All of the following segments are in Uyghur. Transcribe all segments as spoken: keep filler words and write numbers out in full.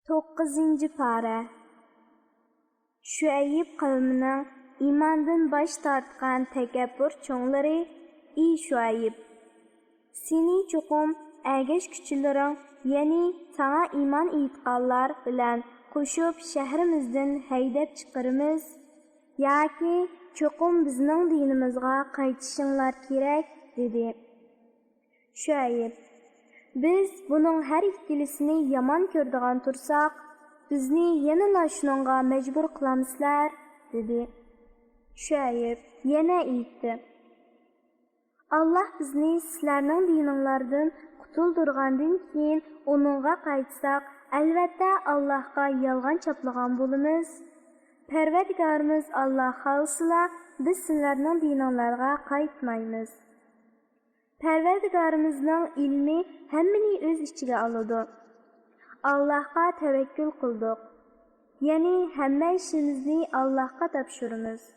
توققۇزىنچى پارە. شۇئەيب قەۋمىنىڭ ئىماندىن باش تارتقان تەكەببۇر چوڭلىرى. ئى شۇئەيب، سېنى چوقۇم ئەگەشكۈچىلىرىڭ، يەنى ساڭا ئىمان ئېيتقانلار بىلەن قوشۇپ شەھىرىمىزدىن ھەيدەپ چىقىرىمىز، ياكى چوقۇم بىزنىڭ دىنىمىزغا قايتىشىڭلار كېرەك، دېدى. شۇئەيب، بىز بۇنىڭ ھەر ئىككىلىسىنى يامان كۆرىدىغان تۇرساق، بىزنى يەنىلا شۇنىڭغا مەجبۇر قىلامسىلەر؟ دېدى. شۇئەيب يەنە ئېيتتى، ئاللاھ بىزنى سىلەرنىڭ دىنىڭلاردىن قۇتۇلدۇرغاندىن كېيىن ئۇنىڭغا قايتساق، ئەلۋەتتە ئاللاھقا يالغان چاپلىغان بولىمىز. پەرۋەردىگارىمىز ئاللاھ خالىسىلا، بىز سىلەرنىڭ دىنىڭلارغا قايتمايمىز. پەرۋەردىگارىمىزنىڭ ئىلمى ھەممىنى ئۆز ئىچىگە ئالىدۇ. ئاللاھقا تەۋەككۈل قىلدۇق. يەنى ھەممە ئىشىمىزنى ئاللاھقا تاپشۇرىمىز.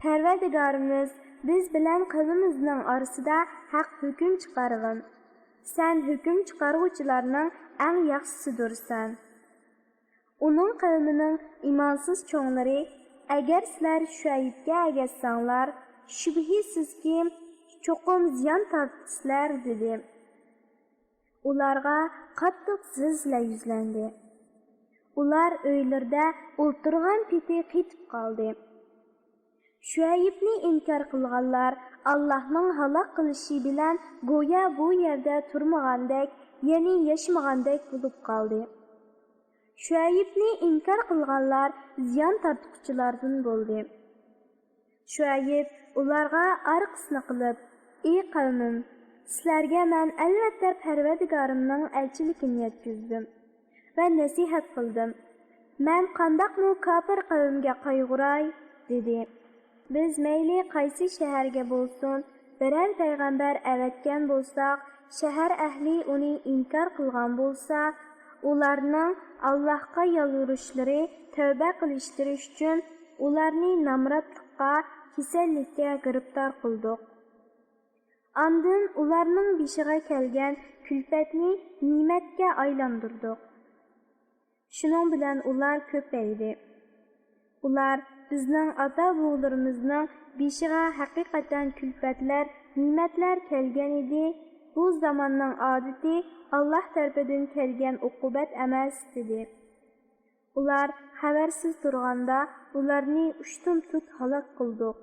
پەرۋەردىگارىمىز، بىز بىلەن قەۋمىمىزنىڭ ئارىسىدا ھەق ھۆكۈم چىقارغىن. سەن ھۆكۈم چىقارغۇچىلارنىڭ ئەڭ ياخشىسىدۇرسەن. ئۇنىڭ قەۋمىنىڭ ئىمانسىز چوڭلىرى، ئەگەر سىلەر شۇئەيبكە ئەگەشسەڭلار، شۈبھىسىزكى، چوقۇم زىيان تارتىسىلەر، دېدى. ئۇلارغا قاتتىق زىلزىلە يۈزلەندى. ئۇلار ئۆيلىرىدە ئولتۇرغان پېتى قېتىپ قالدى. شۇئەيبنى ئىنكار قىلغانلار ئاللاھنىڭ ھالاك قىلىشى بىلەن گويا بۇ يەردە تۇرمىغاندەك، يەنى ياشىمىغاندەك بولۇپ قالدى. شۇئەيبنى ئىنكار قىلغانلار زىيان تارتقۇچىلاردىن بولدى. شۇئەيب ئۇلارغا ئارقىسىنى قىلىپ، ئى قەۋمىم، سىلەرگە مەن ئەلۋەتتە پەرۋەردىگارىمنىڭ ئەلچىلىكىنى يەتكۈزدۈم ۋە نەسىھەت قىلدىم. مەن قانداقمۇ كاپىر قەۋمگە قايغۇراي؟ دېدى. بىز مەيلى قايسى شەھەرگە بولسۇن، بىرەر پەيغەمبەر ئەۋەتكەن بولساق، شەھەر ئەھلى ئۇنى ئىنكار قىلغان بولسا، ئۇلارنىڭ ئاللاھقا يالۋۇرۇشلىرى، تەۋبە قىلىشلىرى ئۈچۈن ئۇلارنى نامراتلىققا، كېسەللىككە گىرىپتار قىلدۇق. ئاندىن ئۇلارنىڭ بېشىغا كەلگەن كۈلپەتنى نېمەتكە ئايلاندۇردۇق. شۇنىڭ بىلەن ئۇلار كۆپەيدى. ئۇلار، بىزنىڭ ئاتا-بوۋىلىرىمىزنىڭ بېشىغا ھەقىقەتەن كۈلپەتلەر، نېمەتلەر كەلگەن ئىدى، بۇ زاماننىڭ ئادىتى، ئاللاھ تەرىپىدىن كەلگەن ئوقۇبەت ئەمەس، دېدى. ئۇلار خەۋەرسىز تۇرغاندا ئۇلارنى ئۇشتۇمتۇت ھالاك قىلدۇق.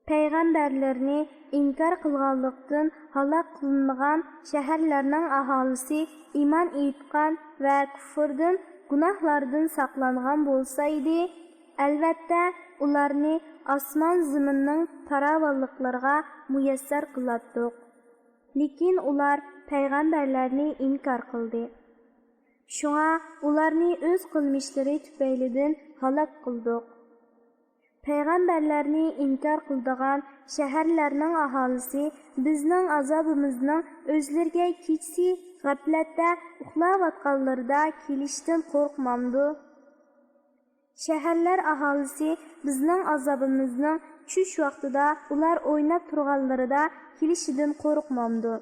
پەيغەمبەرلىرىنى ئىنكار قىلغانلىقتىن ھالاك قىلىنغان شەھەرلەرنىڭ ئاھالىسى ئىمان ئېيتقان ۋە كۇفرىدىن، گۇناھلاردىن ساقلانغان بولسا ئىدى، ئەلۋەتتە ئۇلارنى ئاسمان زېمىننىڭ پاراۋانلىقلىرىغا مۇيەسسەر قىلاتتۇق. لېكىن ئۇلار پەيغەمبەرلەرنى ئىنكار قىلدى. شۇڭا ئۇلارنى ئۆز قىلمىشلىرى تۈپەيلىدىن ھالاك قىلدۇق. پەيغەمبەرلەرنى ئىنكار قىلىدىغان شەھەرلەرنىڭ ئاھالىسى بىزنىڭ ئازابىمىزنىڭ ئۆزلىرىگە كېچىسى غەپلەتتە ئۇخلاۋاتقانلىرىدا كېلىشىدىن قورقمامدۇ؟ شەھەرلەر ئاھالىسى بىزنىڭ ئازابىمىزنىڭ چۈش ۋاقتىدا ئۇلار ئويناپ تۇرغانلىرىدا كېلىشىدىن قورقمامدۇ؟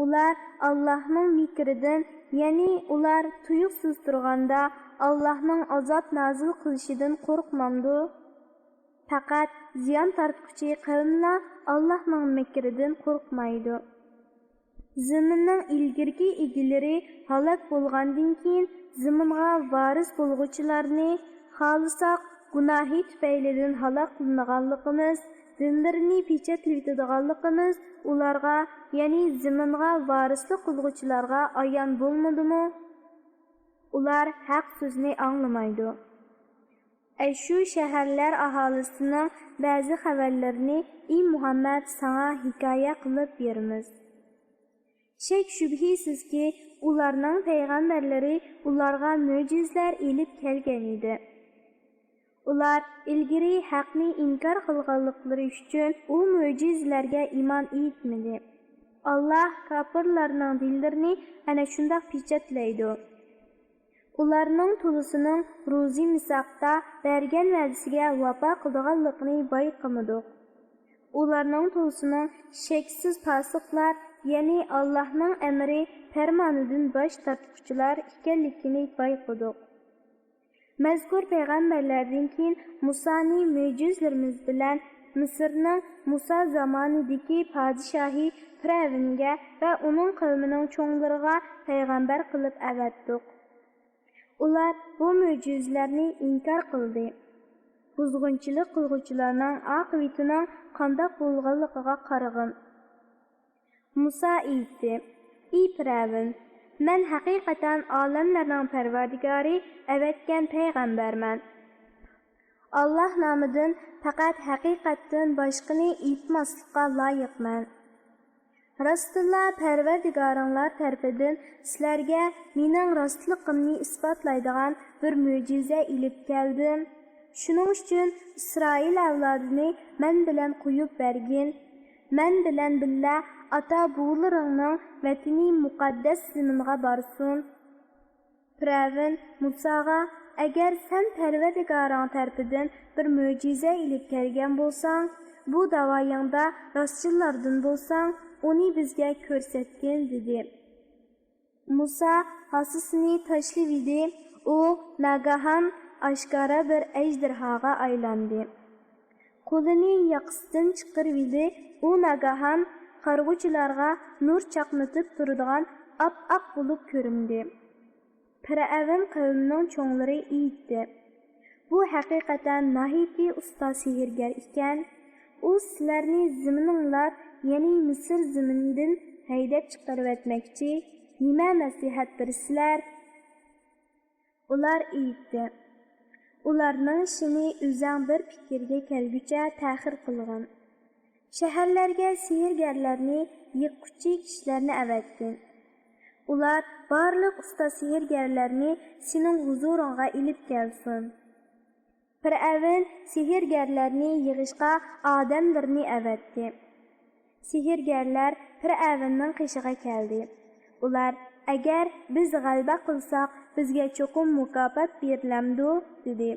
ئۇلار ئاللاھنىڭ مىكرىدىن، يەنى ئۇلار تۇيۇقسىز تۇرغاندا ئاللاھنىڭ ئازاب نازىل قىلىشىدىن قورقمامدۇ؟ پەقەت زىيان تارتقۇچى قەۋملا ئاللاھنىڭ مىكرىدىن قورقمايدۇ. زېمىننىڭ ئىلگىرىكى ئىگىلىرى ھالاك بولغاندىن كېيىن، زېمىنغا ۋارىس بولغۇچىلارنى خالىساق گۇناھى تۈپەيلىدىن ھالاك قىلىنىدىغانلىقىمىز، دىنلىرىنى پېچەتلىۋېتىدىغانلىقىمىز ئۇلارغا، يەنى زېمىنغا ۋارىسلىق قىلغۇچىلارغا ئايان بولمىدىمۇ؟ ئۇلار ھەق سۆزنى ئاڭلىمايدۇ. ئەشۇ شەھەرلەر ئاھالىسىنىڭ بەزى خەۋەرلىرىنى، ئى مۇھەممەد، ساڭا ھېكايە قىلىپ بېرىمىز. شەك-شۈبھىسىزكى، ئۇلارنىڭ پەيغەمبەرلىرى ئۇلارغا مۆجىزىلەر ئېلىپ كەلگەن ئىدى. ئۇلار ئىلگىرى ھەقنى ئىنكار قىلغانلىقلىرى ئۈچۈن ئۇ مۆجىزىلەرگە ئىمان ئېيتمىدى. ئاللاھ كاپىرلارنىڭ دىللىرىنى ئەنە شۇنداق پېچەتلەيدۇ. ئۇلارنىڭ تولىسىنىڭ روزى مىساقتا بەرگەن ۋەدىسىگە ۋاپا قىلىدىغانلىقىنى بايقىمىدۇق. ئۇلارنىڭ تولىسىنىڭ شەكسىز پاسىقلار، يەنى ئاللاھنىڭ ئەمرى پەرمانىدىن باش تارتقۇچىلار ئىكەنلىكىنى بايقىدۇق. مەزكۇر پەيغەمبەرلەردىن كېيىن مۇسانى مۆجىزىلىرىمىز بىلەن مىسىرنىڭ مۇسا زامانىدىكى پادىشاھى پىرئەۋنگە ۋە ئۇنىڭ قەۋمىنىڭ چوڭلىرىغا پەيغەمبەر قىلىپ ئەۋەتتۇق. ئۇلار بۇ مۆجىزىلەرنى ئىنكار قىلدى. بۇزغۇنچىلىق قىلغۇچىلارنىڭ ئاقىۋىتىنىڭ قانداق بولغانلىقىغا قارىغىن. مۇسا ئېيتتى: ئى پىرئەۋن، مەن ھەقىقەتەن ئالەملەرنىڭ پەرۋەردىگارى ئەۋەتكەن پەيغەمبەرمەن. ئاللاھ نامىدىن پەقەت ھەقىقەتتىن باشقىنى ئېيتماسلىققا لايىقمەن. راستتىنلا پەرۋەردىگارىڭلار تەرىپىدىن سىلەرگە مېنىڭ راستلىقىمنى ئىسپاتلايدىغان بىر مۆجىزە ئېلىپ كەلدىم. شۇنىڭ ئۈچۈن ئىسرائىل ئەۋلادىنى مەن بىلەن قويۇپ بەرگىن. مەن بىلەن بىللە ئاتا-بوۋىلىرىڭنىڭ ۋەتىنى مۇقەددەس زېمىنغا بارسۇن. پىرئەۋن مۇساغا: ئەگەر سەن پەرۋەردىگارىڭ تەرىپىدىن بىر مۆجىزە ئېلىپ كەلگەن بولساڭ، بۇ داۋايىڭدا راستچىللاردىن بولساڭ، ئۇنى بىزگە كۆرسەتكىن، دېدى. مۇسا ھاسىسىنى تاشلىۋىدى، ئۇ ناگاھان ئاشكارا بىر ئەجدىرھاغا ئايلاندى. قولىنى ياقىسىدىن چىقىرىۋىدى، ئۇ ناگاھان قارىغۇچىلارغا نۇر چاقنىتىپ تۇرىدىغان ئاپئاق بولۇپ كۆرۈندى. پىرئەۋن قەۋمىنىڭ چوڭلىرى ئېيتتى: بۇ ھەقىقەتەن ناھايىتى ئۇستا سېھىرگەر ئىكەن. ئۇ سىلەرنى زېمىنىڭلار، يەنى مىسىر زېمىنىدىن ھەيدەپ چىقىرىۋەتمەكچى. نېمە مەسلىھەت بېرىسىلەر؟ ئۇلار ئېيتتى: ئۇلارنىڭ ئىشىنى ئۆزەڭ بىر پىكىرگە كەلگۈچە تەخىر قىلغىن. شەھەرلەرگە سېھىرگەرلەرنى، يىغقۇچى كىشىلەرنى ئەۋەتكىن. ئۇلار بارلىق ئۇستا سېھىرگەرلەرنى سېنىڭ ھۇزۇرۇڭغا ئېلىپ كەلسۇن. پىرئەۋن سېھىرگەرلەرنى يىغىشقا ئادەملىرىنى ئەۋەتتى. سېھىرگەرلەر پىرئەۋننىڭ قېشىغا كەلدى. ئۇلار: ئەگەر بىز غەلىبە قىلساق، بىزگە چوقۇم مۇكاپات بېرىلەمدۇ؟ دېدى.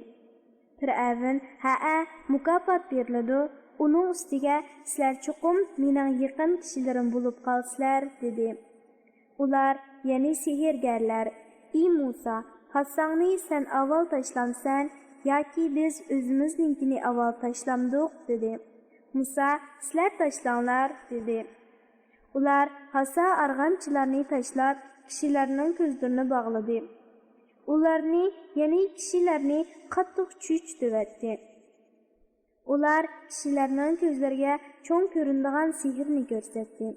پىرئەۋن: ھەئە، مۇكاپات بېرىلىدۇ. ئۇنىڭ ئۈستىگە سىلەر چوقۇم مېنىڭ يېقىن كىشىلىرىم بولۇپ قالىسىلەر، دېدى. ئۇلار، يەنى سېھىرگەرلەر: ئى مۇسا، ھاساڭنى سەن ئاۋۋال تاشلامسەن ياكى بىز ئۆزىمىزنىڭكىنى ئاۋۋال تاشلامدۇق؟ دېدى. مۇسا: سىلەر تاشلاڭلار، دېدى. ئۇلار ھاسا ئارغامچىلارنى تاشلاپ، كىشىلەرنىڭ كۆزلىرىنى باغلىدى. ئۇلارنى، يەنى كىشىلەرنى قاتتىق چۆچۈتۈۋەتتى. ئۇلار كىشىلەرنىڭ كۆزلىرىگە چوڭ كۆرۈنىدىغان سېھىرنى كۆرسەتتى.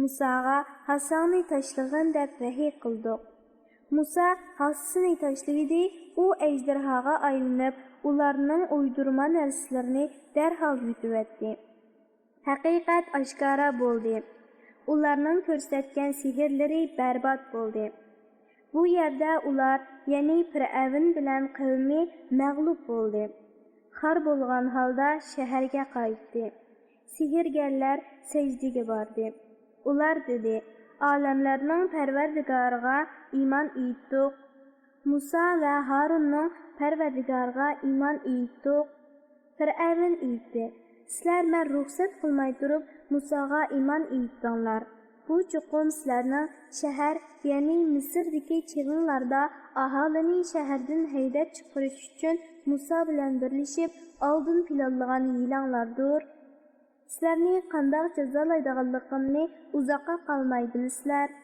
مۇساغا ھاساڭنى تاشلىغىن دەپ ۋەھىي قىلدۇق. مۇسا ھاسىسىنى تاشلىۋىدى، ئۇ ئەجدىرھاغا ئايلىنىپ، ئۇلارنىڭ ئويدۇرما نەرسىلىرىنى دەرھال يۇتۇۋەتتى. ھەقىقەت ئاشكارا بولدى. ئۇلارنىڭ كۆرسەتكەن سېھىرلىرى بەربات بولدى. بۇ يەردە ئۇلار، يەنى پىرئەۋن بىلەن قەۋمى مەغلۇپ بولدى. خار بولغان ھالدا شەھەرگە قايتتى. سېھىرگەرلەر سەجدىگە باردى. ئۇلار دېدى: ئالەملەرنىڭ پەرۋەردىگارىغا ئىمان ئېيتتۇق. مۇسا ۋە ھارۇننىڭ پەرۋەردىگارىغا ئىمان ئېيتتۇق. پىرئەۋن ئېيتتى: سىلەر مەن رۇخسەت قىلماي تۇرۇپ مۇساغا ئىمان ئېيتتىڭلار. بۇ چوقۇم سىلەرنىڭ شەھەر، يەنى مىسىردىكى چىغىڭلاردا ئاھالىنى شەھەردىن ھەيدەپ چىقىرىش ئۈچۈن مۇسا بىلەن بىرلىشىپ ئالدىن پىلانلىغان ھىيلەڭلاردۇر. سىلەرنى قانداق جازالايدىغانلىقىمنى ئۇزاققا قالماي بىلىسىلەر.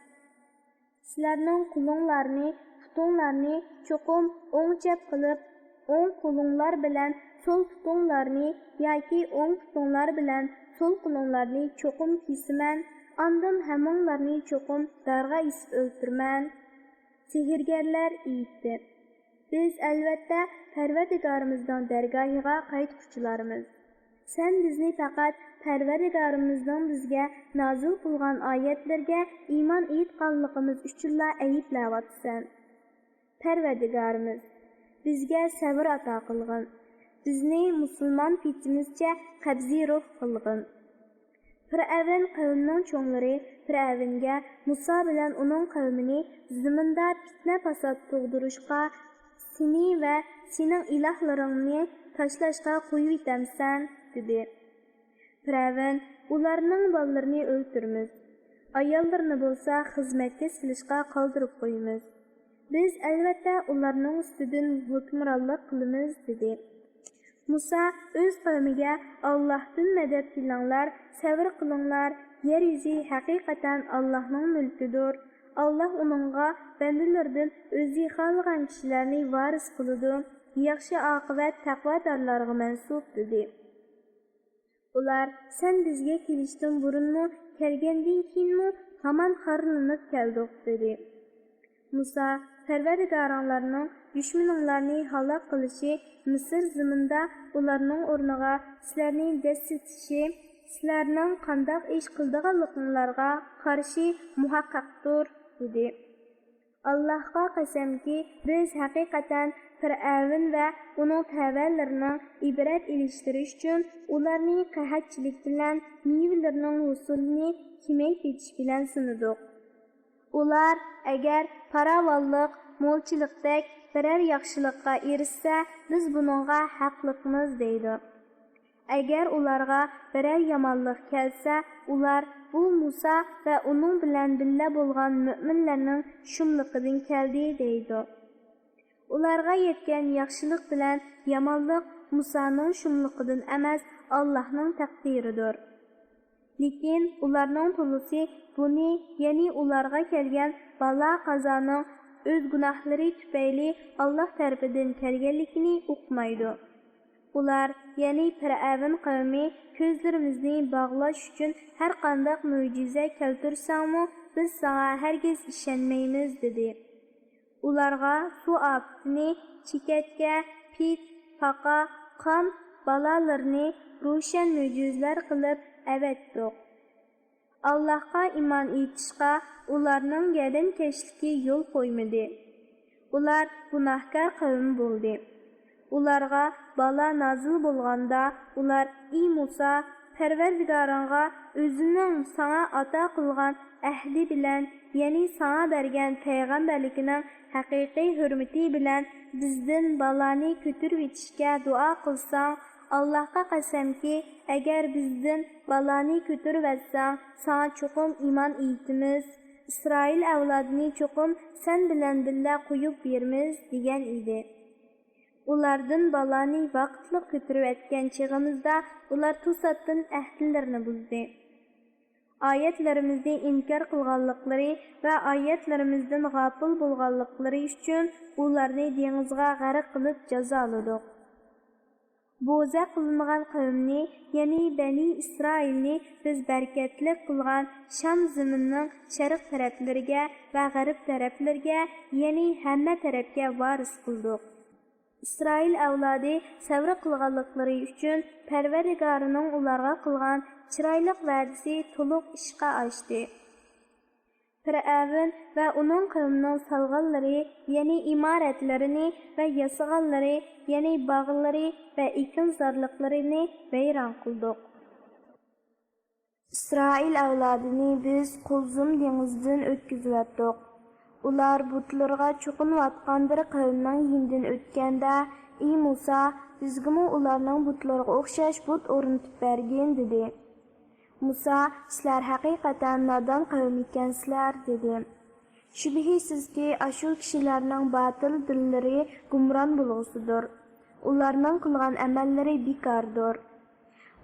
سىلەرنىڭ قولۇڭلارنى، پۇتۇڭلارنى چوقۇم ئوڭ چەپ قىلىپ، ئوڭ قولۇڭلار بىلەن سول پۇتۇڭلارنى ياكى ئوڭ پۇتۇڭلار بىلەن سول قولۇڭلارنى چوقۇم كېسىمەن، ئاندىن ھەممىڭلارنى چوقۇم دارغا ئېسىپ ئۆلتۈرىمەن. سېھىرگەرلەر ئېيتتى: بىز ئەلۋەتتە پەرۋەردىگارىمىزنىڭ دەرگاھىغا قايتقۇچىلارمىز. سەن بىزنى پەقەت پەرۋەردىگارىمىزنىڭ بىزگە نازىل قىلغان ئايەتلىرىگە ئىمان ئېيتقانلىقىمىز ئۈچۈنلا ئەيىبلەۋاتىسەن. پەرۋەردىگارىمىز، بىزگە سەۋر ئاتا قىلغىن. بىزنى مۇسۇلمان پېتىمىزچە قەبزى روھ قىلغىن. پىرئەۋن قەۋمىنىڭ چوڭلىرى پىرئەۋنگە مۇسا بىلەن ئۇنىڭ قەۋمىنى زېمىندا پىتنە-پاسات تۇغدۇرۇشقا سېنى ۋە سېنىڭ ئىلاھلىرىڭنى تاشلاشقا قويۇۋېتەمسەن؟ دېدى. پىرئەۋن: ئۇلارنىڭ بالىلىرىنى ئۆلتۈرىمىز. ئاياللىرىنى بولسا خىزمەتكە سېلىشقا قالدۇرۇپ قويىمىز. بىز ئەلۋەتتە ئۇلارنىڭ ئۈستىدىن ھۆكۈمرانلىق قىلىمىز، دېدى. مۇسا ئۆز قەۋمىگە، ئاللاھتىن مەدەت تىلەڭلار، سەۋر قىلىڭلار، يەر يۈزى ھەقىقەتەن ئاللاھنىڭ مۈلكىدۇر. ئاللاھ ئۇنىڭغا بەندىلىرىدىن ئۆزى خالىغان كىشىلەرنى ۋارىس قىلىدۇ. ياخشى ئاقىۋەت تەقۋادارلارغا مەنسۇپ، دېدى. ئۇلار، سەن بىزگە كېلىشتىن بۇرۇنمۇ، كەلگەندىن كېيىنمۇ ھامان خارلىنىپ كەلدۇق، دېدى. مۇسا، پەرۋەردىگارىڭلارنىڭ دۈشمىنىڭلارنى ھالاك قىلىشى، مىسىر زېمىنىدا ئۇلارنىڭ ئورنىغا سىلەرنى دەسسىتىشى، سىلەرنىڭ قانداق ئىش قىلىدىغانلىقىڭلارغا قارشى مۇھەققەقتۇر، دېدى. ئاللاھقا قەسەمكى، بىز ھەقىقەتەن پىرئەۋن ۋە ئۇنىڭ تەۋەلىرىنىڭ ئىبرەت ئېلىشلىرى ئۈچۈن ئۇلارنى قەھەتچىلىك بىلەن مېۋىلىرىنىڭ ھوسۇلىنى كېمەيتىۋېتىش بىلەن سىنىدۇق. ئۇلار، ئەگەر پاراۋانلىق، مولچىلىقتەك بىرەر ياخشىلىققا ئېرىشسە، بىز بۇنىڭغا ھەقلىقمىز، دەيدۇ. ئەگەر ئۇلارغا بىرەر يامانلىق كەلسە، ئۇلار، بۇ مۇسا ۋە ئۇنىڭ بىلەن بىللە بولغان مۆمىنلەرنىڭ شۇملۇقىدىن كەلدى، دەيدۇ. ئۇلارغا يەتكەن ياخشىلىق بىلەن يامانلىق مۇسانىڭ شۇملۇقىدىن ئەمەس، ئاللاھنىڭ تەقدىرىدۇر. لېكىن ئۇلارنىڭ تولىسى بۇنى، يەنى ئۇلارغا كەلگەن بالا-قازانىڭ ئۆز گۇناھلىرى تۈپەيلى ئاللاھ تەرىپىدىن كەلگەنلىكىنى ئۇقمايدۇ. ئۇلار، يەنى پىرئەۋن قەۋمى، كۆزلىرىمىزنى باغلاش ئۈچۈن ھەرقانداق مۆجىزە كەلتۈرسەڭمۇ، بىز ساڭا ھەرگىز ئىشەنمەيمىز، دېدى. ئۇلارغا سۇ ئاپىتىنى، چېكەتكە، پىت، پاقا، قان بالالىرىنى روشەن مۆجىزىلەر قىلىپ ئەۋەتتۇق. ئاللاھقا ئىمان ئېيتىشقا ئۇلارنىڭ گەردەنكەشلىكى يول قويمىدى. ئۇلار گۇناھكار قەۋم بولدى. ئۇلارغا بالا نازىل بولغاندا، ئۇلار، ئى مۇسا، پەرۋەردىگارىڭغا ئۆزىنىڭ ساڭا ئاتا قىلغان ئەھدى بىلەن، يەنى ساڭا بەرگەن پەيغەمبەرلىكىنىڭ ھەقىقىي ھۆرمىتى بىلەن بىزدىن بالانى كۆتۈرۈۋېتىشكە دۇئا قىلساڭ، ئاللاھقا قەسەمكى، ئەگەر بىزدىن بالانى كۆتۈرۈۋەتسەڭ، ساڭا چوقۇم ئىمان ئېيتىمىز. ئىسرائىل ئەۋلادىنى چوقۇم سەن بىلەن بىللە قويۇپ بېرىمىز، دېگەن ئىدى. ئۇلاردىن بالانى ۋاقىتلىق كۆتۈرۈۋەتكەن چېغىمىزدا، ئۇلار توساتتىن ئەھدىلىرىنى بۇزدى. ئايەتلىرىمىزنى ئىنكار قىلغانلىقلىرى ۋە ئايەتلىرىمىزدىن غاپىل بولغانلىقلىرى ئۈچۈن ئۇلارنى دېڭىزغا غەرق قىلىپ جازالىدۇق. بوزە قىلىنغان قەۋمنى، يەنى بەنى ئىسرائىلنى بىز بەرىكەتلىك قىلغان شام زېمىنىنىڭ شەرق تەرەپلىرىگە ۋە غەرب تەرەپلىرىگە، يەنى ھەممە تەرەپكە ۋارىس قىلدۇق. ئىسرائىل ئەۋلادى سەۋر قىلغانلىقلىرى ئۈچۈن پەرۋەردىگارىنىڭ ئۇلارغا قىلغان چىرايلىق ۋەدىسى تولۇق ئىشقا ئاشتى. پىرئەۋن ۋە ئۇنىڭ قەۋمىنىڭ سالغانلىرى، يەنى ئىمارەتلىرىنى ۋە ياسىغانلىرى، يەنى باغلىرى ۋە ئېكىنزارلىقلىرىنى ۋەيران قىلدۇق. ئىسرائىل ئەۋلادىنى بىز قۇلزۇم دېڭىزىدىن ئۆتكۈزۈۋەتتۇق. ئۇلار بۇتلىرىغا چوقۇنۇۋاتقان بىر قەۋمنىڭ يېنىدىن ئۆتكەندە، ئى مۇسا، بىزگىمۇ ئۇلارنىڭ بۇتلىرىغا ئوخشاش بۇت ئورنىتىپ بەرگىن، دېدى. مۇسا، سىلەر ھەقىقەتەن نادان قەۋم ئىكەنسىلەر، دېدى. شۈبھىسىزكى، ئاشۇ كىشىلەرنىڭ باتىل دىللىرى گۇمران بولغۇسىدۇر. ئۇلارنىڭ قىلغان ئەمەللىرى بىكاردۇر.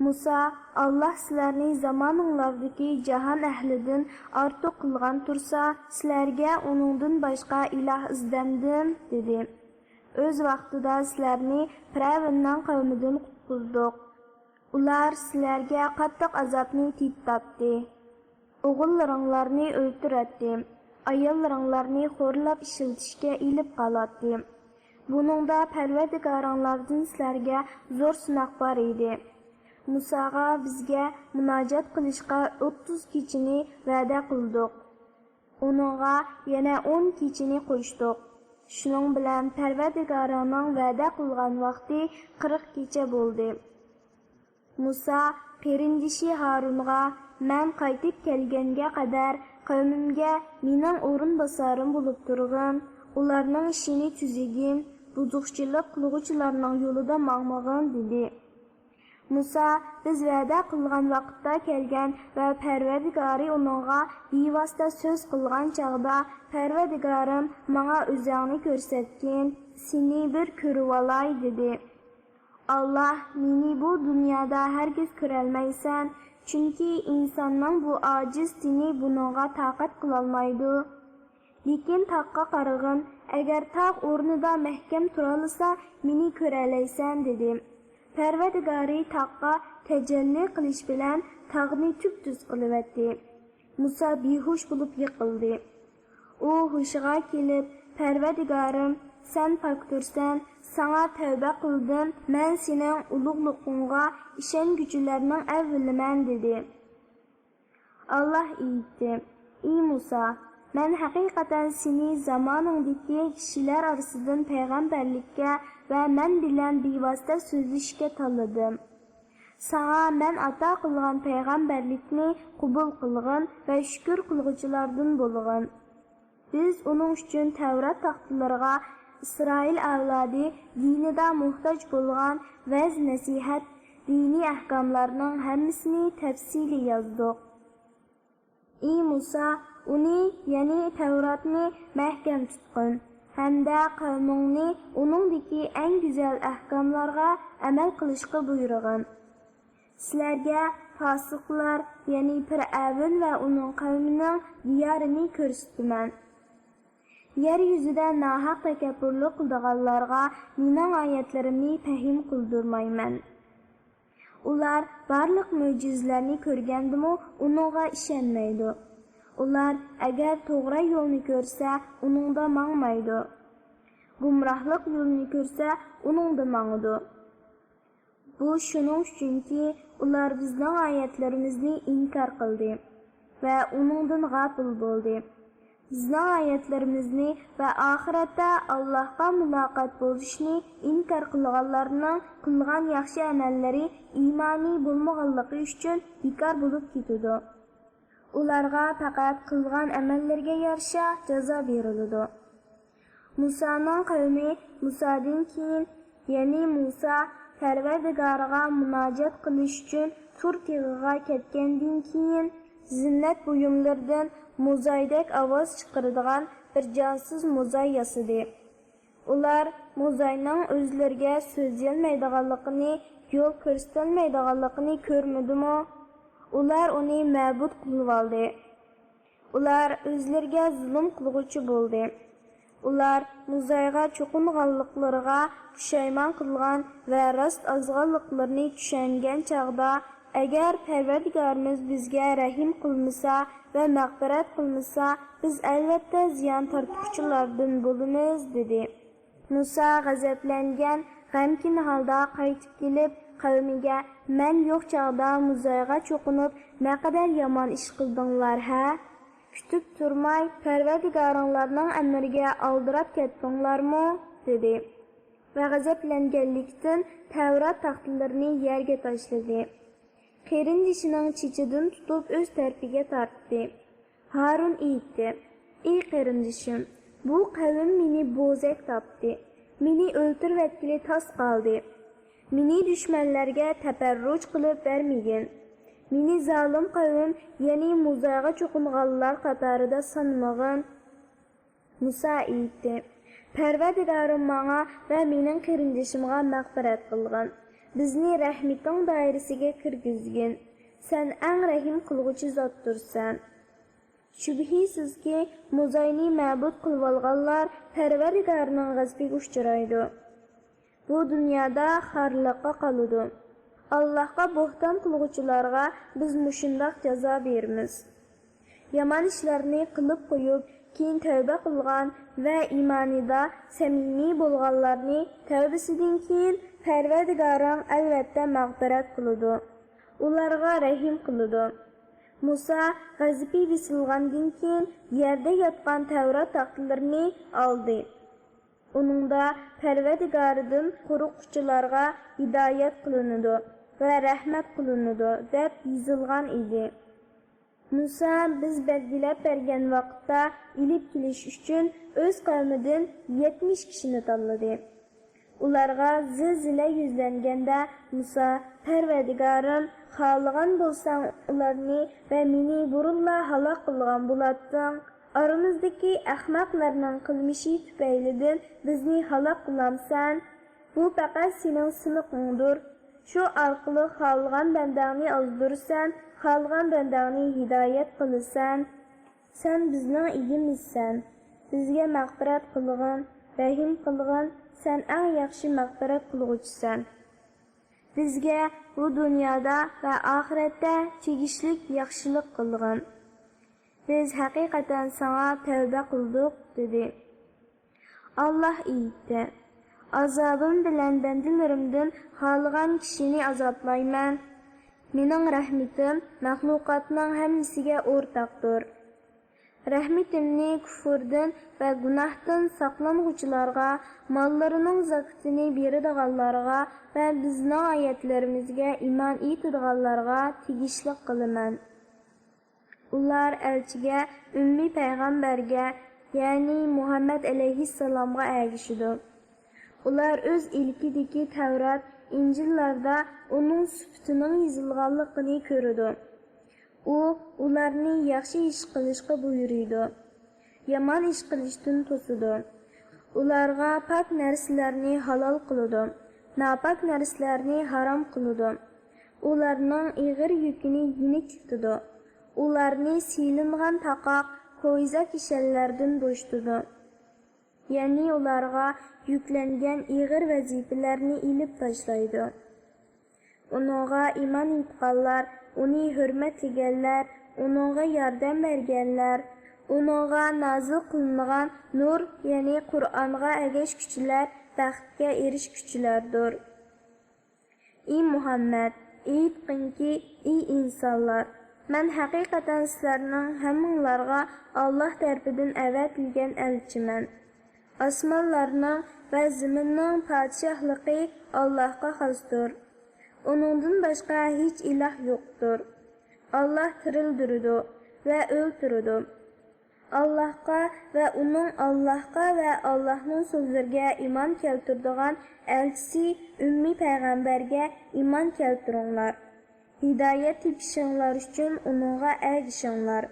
مۇسا، ئاللاھ سىلەرنى زامانىڭلاردىكى جاھان ئەھلىدىن ئارتۇق قىلغان تۇرسا، سىلەرگە ئۇنىڭدىن باشقا ئىلاھ ئىزدەمدىم، دېدى. ئۆز ۋاقتىدا سىلەرنى پىرئەۋننىڭ قەۋمىدىن قۇتقۇزدۇق. ئۇلار سىلەرگە قاتتىق ئازابنى تېتىتاتتى. ئوغۇللىرىڭلارنى ئۆلتۈرەتتى، ئاياللىرىڭلارنى خورلاپ ئىشلىتىشكە ئېلىپ قالاتتى. بۇنىڭدا پەرۋەردىگارىڭلاردىن سىلەرگە زور سىناق بار ئىدى. مۇساغا، بىزگە مۇناجات قىلىشقا ئوتتۇز كېچىنى ۋەدە قىلدۇق. ئۇنىڭغا يەنە ئون كېچىنى قوشتۇق. شۇنىڭ بىلەن پەرۋەردىگارىڭنىڭ ۋەدە قىلغان ۋاقتى قىرىق كېچە بولدى. مۇسا قېرىندىشى ھارۇنغا، مەن قايتىپ كەلگەنگە قەدەر قەۋمىمگە مېنىڭ ئورۇنباسارىم بولۇپ تۇرغىن، ئۇلارنىڭ ئىشىنى تۈزىگىن، بۇزۇقچىلىق قىلغۇچىلارنىڭ يولىدا ماڭمىغىن، دېدى. مۇسا، بىز ۋەدە قىلغان ۋاقىتتا كەلگەن ۋە پەرۋەردىگارى ئۇنىڭغا بىۋاسىتە سۆز قىلغان چاغدا، پەرۋەردىگارىم، ماڭا ئۆزۈڭنى كۆرسەتكىن، سېنى بىر كۆرۈۋالاي، دېدى. ئاللاھ، مېنى بۇ دۇنيادا ھەرگىز كۆرەلمەيسەن، چۈنكى ئىنساننىڭ بۇ ئاجىز تېنى بۇنىڭغا تاقەت قىلالمايدۇ. لېكىن تاغقا قارىغىن، ئەگەر تاغ ئورنىدا مەھكەم تۇرالىسا، مېنى كۆرەلەيسەن، دېدى. پەرۋەردىگارى تاغقا تەجەللى قىلىش بىلەن تاغنى تۈپتۈز قىلىۋەتتى. مۇسا بىھوش بولۇپ يىقىلدى. ئۇ ھوشىغا كېلىپ، پەرۋەردىگارىم، سەن پاكتۇرسەن، ساڭا تەۋبە قىلدىم، مەن سېنىڭ ئۇلۇغلۇقۇڭغا ئىشەنگۈچىلەرنىڭ ئەۋۋىلىمەن، دېدى. ئاللاھ ئېيتتى: ئى مۇسا، مەن ھەقىقەتەن سېنى زامانىڭدىكى كىشىلەر ئارىسىدىن پەيغەمبەرلىككە ۋە مەن بىلەن بىۋاسىتە سۆزلىشىشكە تاللىدىم. ساڭا مەن ئاتا قىلغان پەيغەمبەرلىكنى قوبۇل قىلغىن ۋە شۈكۈر قىلغۇچىلاردىن بولغىن. بىز ئۇنىڭ ئۈچۈن تەۋرات تاختىلىرىغا ئىسرائىل ئەۋلادى دىنىدا موھتاج بولغان ۋەز-نەسىھەت، دىنىي ئەھكاملارنىڭ ھەممىسىنى تەپسىلىي يازدۇق. ئى مۇسا، ئۇنى، يەنى تەۋراتنى مەھكەم تۇتقىن ھەمدە قەۋمىڭنى ئۇنىڭدىكى ئەڭ گۈزەل ئەھكاملارغا ئەمەل قىلىشقا بۇيرۇغىن. سىلەرگە پاسىقلار، يەنى پىرئەۋن ۋە ئۇنىڭ قەۋمىنىڭ دىيارىنى كۆرسىتىمەن. يەر يۈزىدە ناھەق تەكەببۇرلۇق قىلىدىغانلارغا مېنىڭ ئايەتلىرىمنى پەھىم قىلدۇرمايمەن. ئۇلار بارلىق مۆجىزىلەرنى كۆرگەندىمۇ ئۇنىڭغا ئىشەنمەيدۇ. ئۇلار ئەگەر توغرا يولنى كۆرسە، ئۇنىڭدا ماڭمايدۇ. گۇمراھلىق يولىنى كۆرسە، ئۇنىڭدا ماڭىدۇ. بۇ شۇنىڭ ئۈچۈنكى، ئۇلار بىزنىڭ ئايەتلىرىمىزنى ئىنكار قىلدى ۋە ئۇنىڭدىن غاپىل بولدى. بىزنىڭ ئايەتلىرىمىزنى ۋە ئاخىرەتتە ئاللاھقا مۇلاقات بولۇشنى ئىنكار قىلغانلارنىڭ قىلغان ياخشى ئەمەللىرى ئىمانى بولمىغانلىقى ئۈچۈن بىكار بولۇپ كېتىدۇ. ئۇلارغا پەقەت قىلغان ئەمەللىرىگە يارىشا جازا بېرىلىدۇ. مۇسانىڭ قەۋمى مۇسادىن كېيىن، يەنى مۇسا پەرۋەردىگارىغا مۇناجات قىلىش ئۈچۈن تۇر تېغىغا كەتكەندىن كېيىن، زىننەت بۇيۇملىرىدىن موزايدەك ئاۋاز چىقىرىدىغان بىر جانسىز موزاي ياسىدى. ئۇلار موزاينىڭ ئۆزلىرىگە سۆزلىيەلمەيدىغانلىقىنى، يول كۆرسىتەلمەيدىغانلىقىنى كۆرمىدىمۇ؟ ئۇلار ئۇنى مەبۇد قىلىۋالدى. ئۇلار ئۆزلىرىگە زۇلۇم قىلغۇچى بولدى. ئۇلار موزايغا چوقۇنغانلىقلىرىغا پۇشايمان قىلغان ۋە راست ئازغانلىقلىرىنى چۈشەنگەن چاغدا، ئەگەر پەرۋەردىگارىمىز بىزگە رەھىم قىلمىسا ۋە مەغپىرەت قىلمىسا، بىز ئەلۋەتتە زىيان تارتقۇچىلاردىن بولىمىز، دېدى. مۇسا غەزەپلەنگەن، غەمكىن ھالدا قايتىپ كېلىپ، قەۋمىگە، مەن يوق چاغدا موزايغا چوقۇنۇپ، نەقەدەر يامان ئىش قىلدىڭلار، ھە؟ كۈتۈپ تۇرماي، پەرۋەردىگارىڭلارنىڭ ئەمرىگە ئالدىراپ كەتتىڭلارمۇ؟ دېدى ۋە غەزەپلەنگەنلىكتىن تەۋرات تاختىلىرىنى يەرگە تاشلىدى. قېرىندىشىنىڭ چېچىدىن تۇتۇپ ئۆز تەرىپىگە تارتتى. ھارۇن ئېيتتى: ئى قېرىندىشىم، بۇ قەۋم مېنى بوزەك تاپتى. مېنى ئۆلتۈرۈۋەتكىلى تاس قالدى. مېنى دۈشمەنلەرگە تەپەررۇج قىلىپ بەرمىگىن. مېنى زالىم قەۋم، يەنى موزايغا چوقۇنغانلار قاتارىدا سانىمىغىن. مۇسا ئېيتتى: پەرۋەردىگارىم، ماڭا ۋە مېنىڭ قېرىندىشىمغا مەغپىرەت قىلغىن. بىزنى رەھمىتىڭ دائىرىسىگە كىرگۈزگىن. سەن ئەڭ رەھىم قىلغۇچى زاتتۇرسەن. شۈبھىسىزكى، موزاينى مەبۇد قىلىۋالغانلار پەرۋەردىگارنىڭ غەزىپىگە ئۇچرايدۇ. بۇ دۇنيادا خارلىققا قالىدۇ. ئاللاھقا بوھتان قىلغۇچىلارغا بىز مۇشۇنداق جازا بېرىمىز. يامان ئىشلارنى قىلىپ قويۇپ، كېيىن تەۋبە قىلغان ۋە ئىمانىدا سەمىمىي بولغانلارنى تەۋبىسىدىن كېيىن پەرۋەردىگارىڭ ئەلۋەتتە مەغپىرەت قىلىدۇ. ئۇلارغا رەھىم قىلىدۇ. مۇسا غەزىپى بېسىلغاندىن كېيىن يەردە ياتقان تەۋرات تاختىلىرىنى ئالدى. ئۇنىڭدا پەرۋەردىگارىدىن قورققۇچىلارغا ھىدايەت قىلىنىدۇ ۋە رەھمەت قىلىنىدۇ دەپ يېزىلغان ئىدى. مۇسا، بىز بەلگىلەپ بەرگەن ۋاقىتتا ئېلىپ كېلىش ئۈچۈن ئۆز قەۋمىدىن يەتمىش كىشىنى تاللىدى. ئۇلارغا زىلزىلە يۈزلەنگەندە مۇسا، پەرۋەردىگارىم، خالىغان بولساڭ ئۇلارنى ۋە مېنى بۇرۇنلا ھالاك قىلغان بولاتتىڭ. ئارىمىزدىكى ئەخمەقلەرنىڭ قىلمىشى تۈپەيلىدىن بىزنى ھالاك قىلامسەن؟ بۇ پەقەت سېنىڭ سىنىقىڭدۇر. شۇ ئارقىلىق خالىغان بەندەڭنى ئازدۇرىسەن، خالىغان بەندەڭنى ھىدايەت قىلىسەن. سەن بىزنىڭ ئىگىمىزسەن. بىزگە مەغپىرەت قىلغىن، رەھىم قىلغىن، سەن ئەڭ ياخشى مەغپىرەت قىلغۇچىسەن. بىزگە بۇ دۇنيادا ۋە ئاخىرەتتە تېگىشلىك ياخشىلىق قىلغىن. بىز ھەقىقەتەن ساڭا تەۋبە قىلدۇق، دېدى. ئاللاھ ئېيتتى: ئازابىم بىلەن بەندىلىرىمدىن خالىغان كىشىنى ئازابلايمەن. مېنىڭ رەھمىتىم مەخلۇقاتنىڭ ھەممىسىگە ئورتاقتۇر. رەھمىتىمنى كۇفۇردىن ۋە گۇناھتىن ساقلانغۇچىلارغا، ماللىرىنىڭ زاكىتىنى بېرىدىغانلارغا ۋە بىزنىڭ ئايەتلىرىمىزگە ئىمان ئېيتىدىغانلارغا تېگىشلىك قىلىمەن. ئۇلار ئەلچىگە، ئۈممى پەيغەمبەرگە، يەنى مۇھەممەد ئەلەيھىسسالامغا ئەگىشىدۇ. ئۇلار ئۆز ئىلكىدىكى تەۋرات، ئىنجىللاردا ئۇنىڭ سۈپىتىنىڭ يېزىلغانلىقىنى كۆرىدۇ. ئۇ ئۇلارنى ياخشى ئىش قىلىشقا بۇيرۇيدۇ، يامان ئىش قىلىشتىن توسىدۇ. ئۇلارغا پاك نەرسىلەرنى ھالال قىلىدۇ، ناپاك نەرسىلەرنى ھارام قىلىدۇ. ئۇلارنىڭ ئېغىر يۈكىنى يېنىكلىتىدۇ. ئۇلارنى سىيلىنغان تاقاق، كويزا كىشەنلەردىن بوشىتىدۇ. يەنى ئۇلارغا يۈكلەنگەن ئېغىر ۋەزىپىلەرنى ئېلىپ تاشلايدۇ. ئۇنىڭغا ئىمان ئېيتقانلار، ئۇنى ھۆرمەتلىگەنلەر، ئۇنىڭغا ياردەم بەرگەنلەر، ئۇنىڭغا نازىل قىلىنغان نۇر، يەنى قۇرئانغا ئەگەشكۈچىلەر بەختكە ئېرىشكۈچىلەردۇر. ئى مۇھەممەد، ئېيتقىنكى، ئى ئىنسانلار، مەن ھەقىقەتەن سىلەرنىڭ ھەممىڭلارغا ئاللاھ تەرىپىدىن ئەۋەتىلگەن ئەلچىمەن. ئاسمانلارنىڭ ۋە زېمىننىڭ پادىشاھلىقى ئاللاھقا خاستۇر. ئۇنىڭدىن باشقا ھېچ ئىلاھ يوقتۇر. ئاللاھ تىرىلدۈرىدۇ ۋە ئۆلتۈرىدۇ. ئاللاھقا ۋە ئۇنىڭ، ئاللاھقا ۋە ئاللاھنىڭ سۆزلىرىگە ئىمان كەلتۈرىدىغان ئەلچىسى ئۈممى پەيغەمبەرگە ئىمان كەلتۈرۈڭلار. ھىدايەت تېپىشىڭلار ئۈچۈن ئۇنىڭغا ئەگىشىڭلار.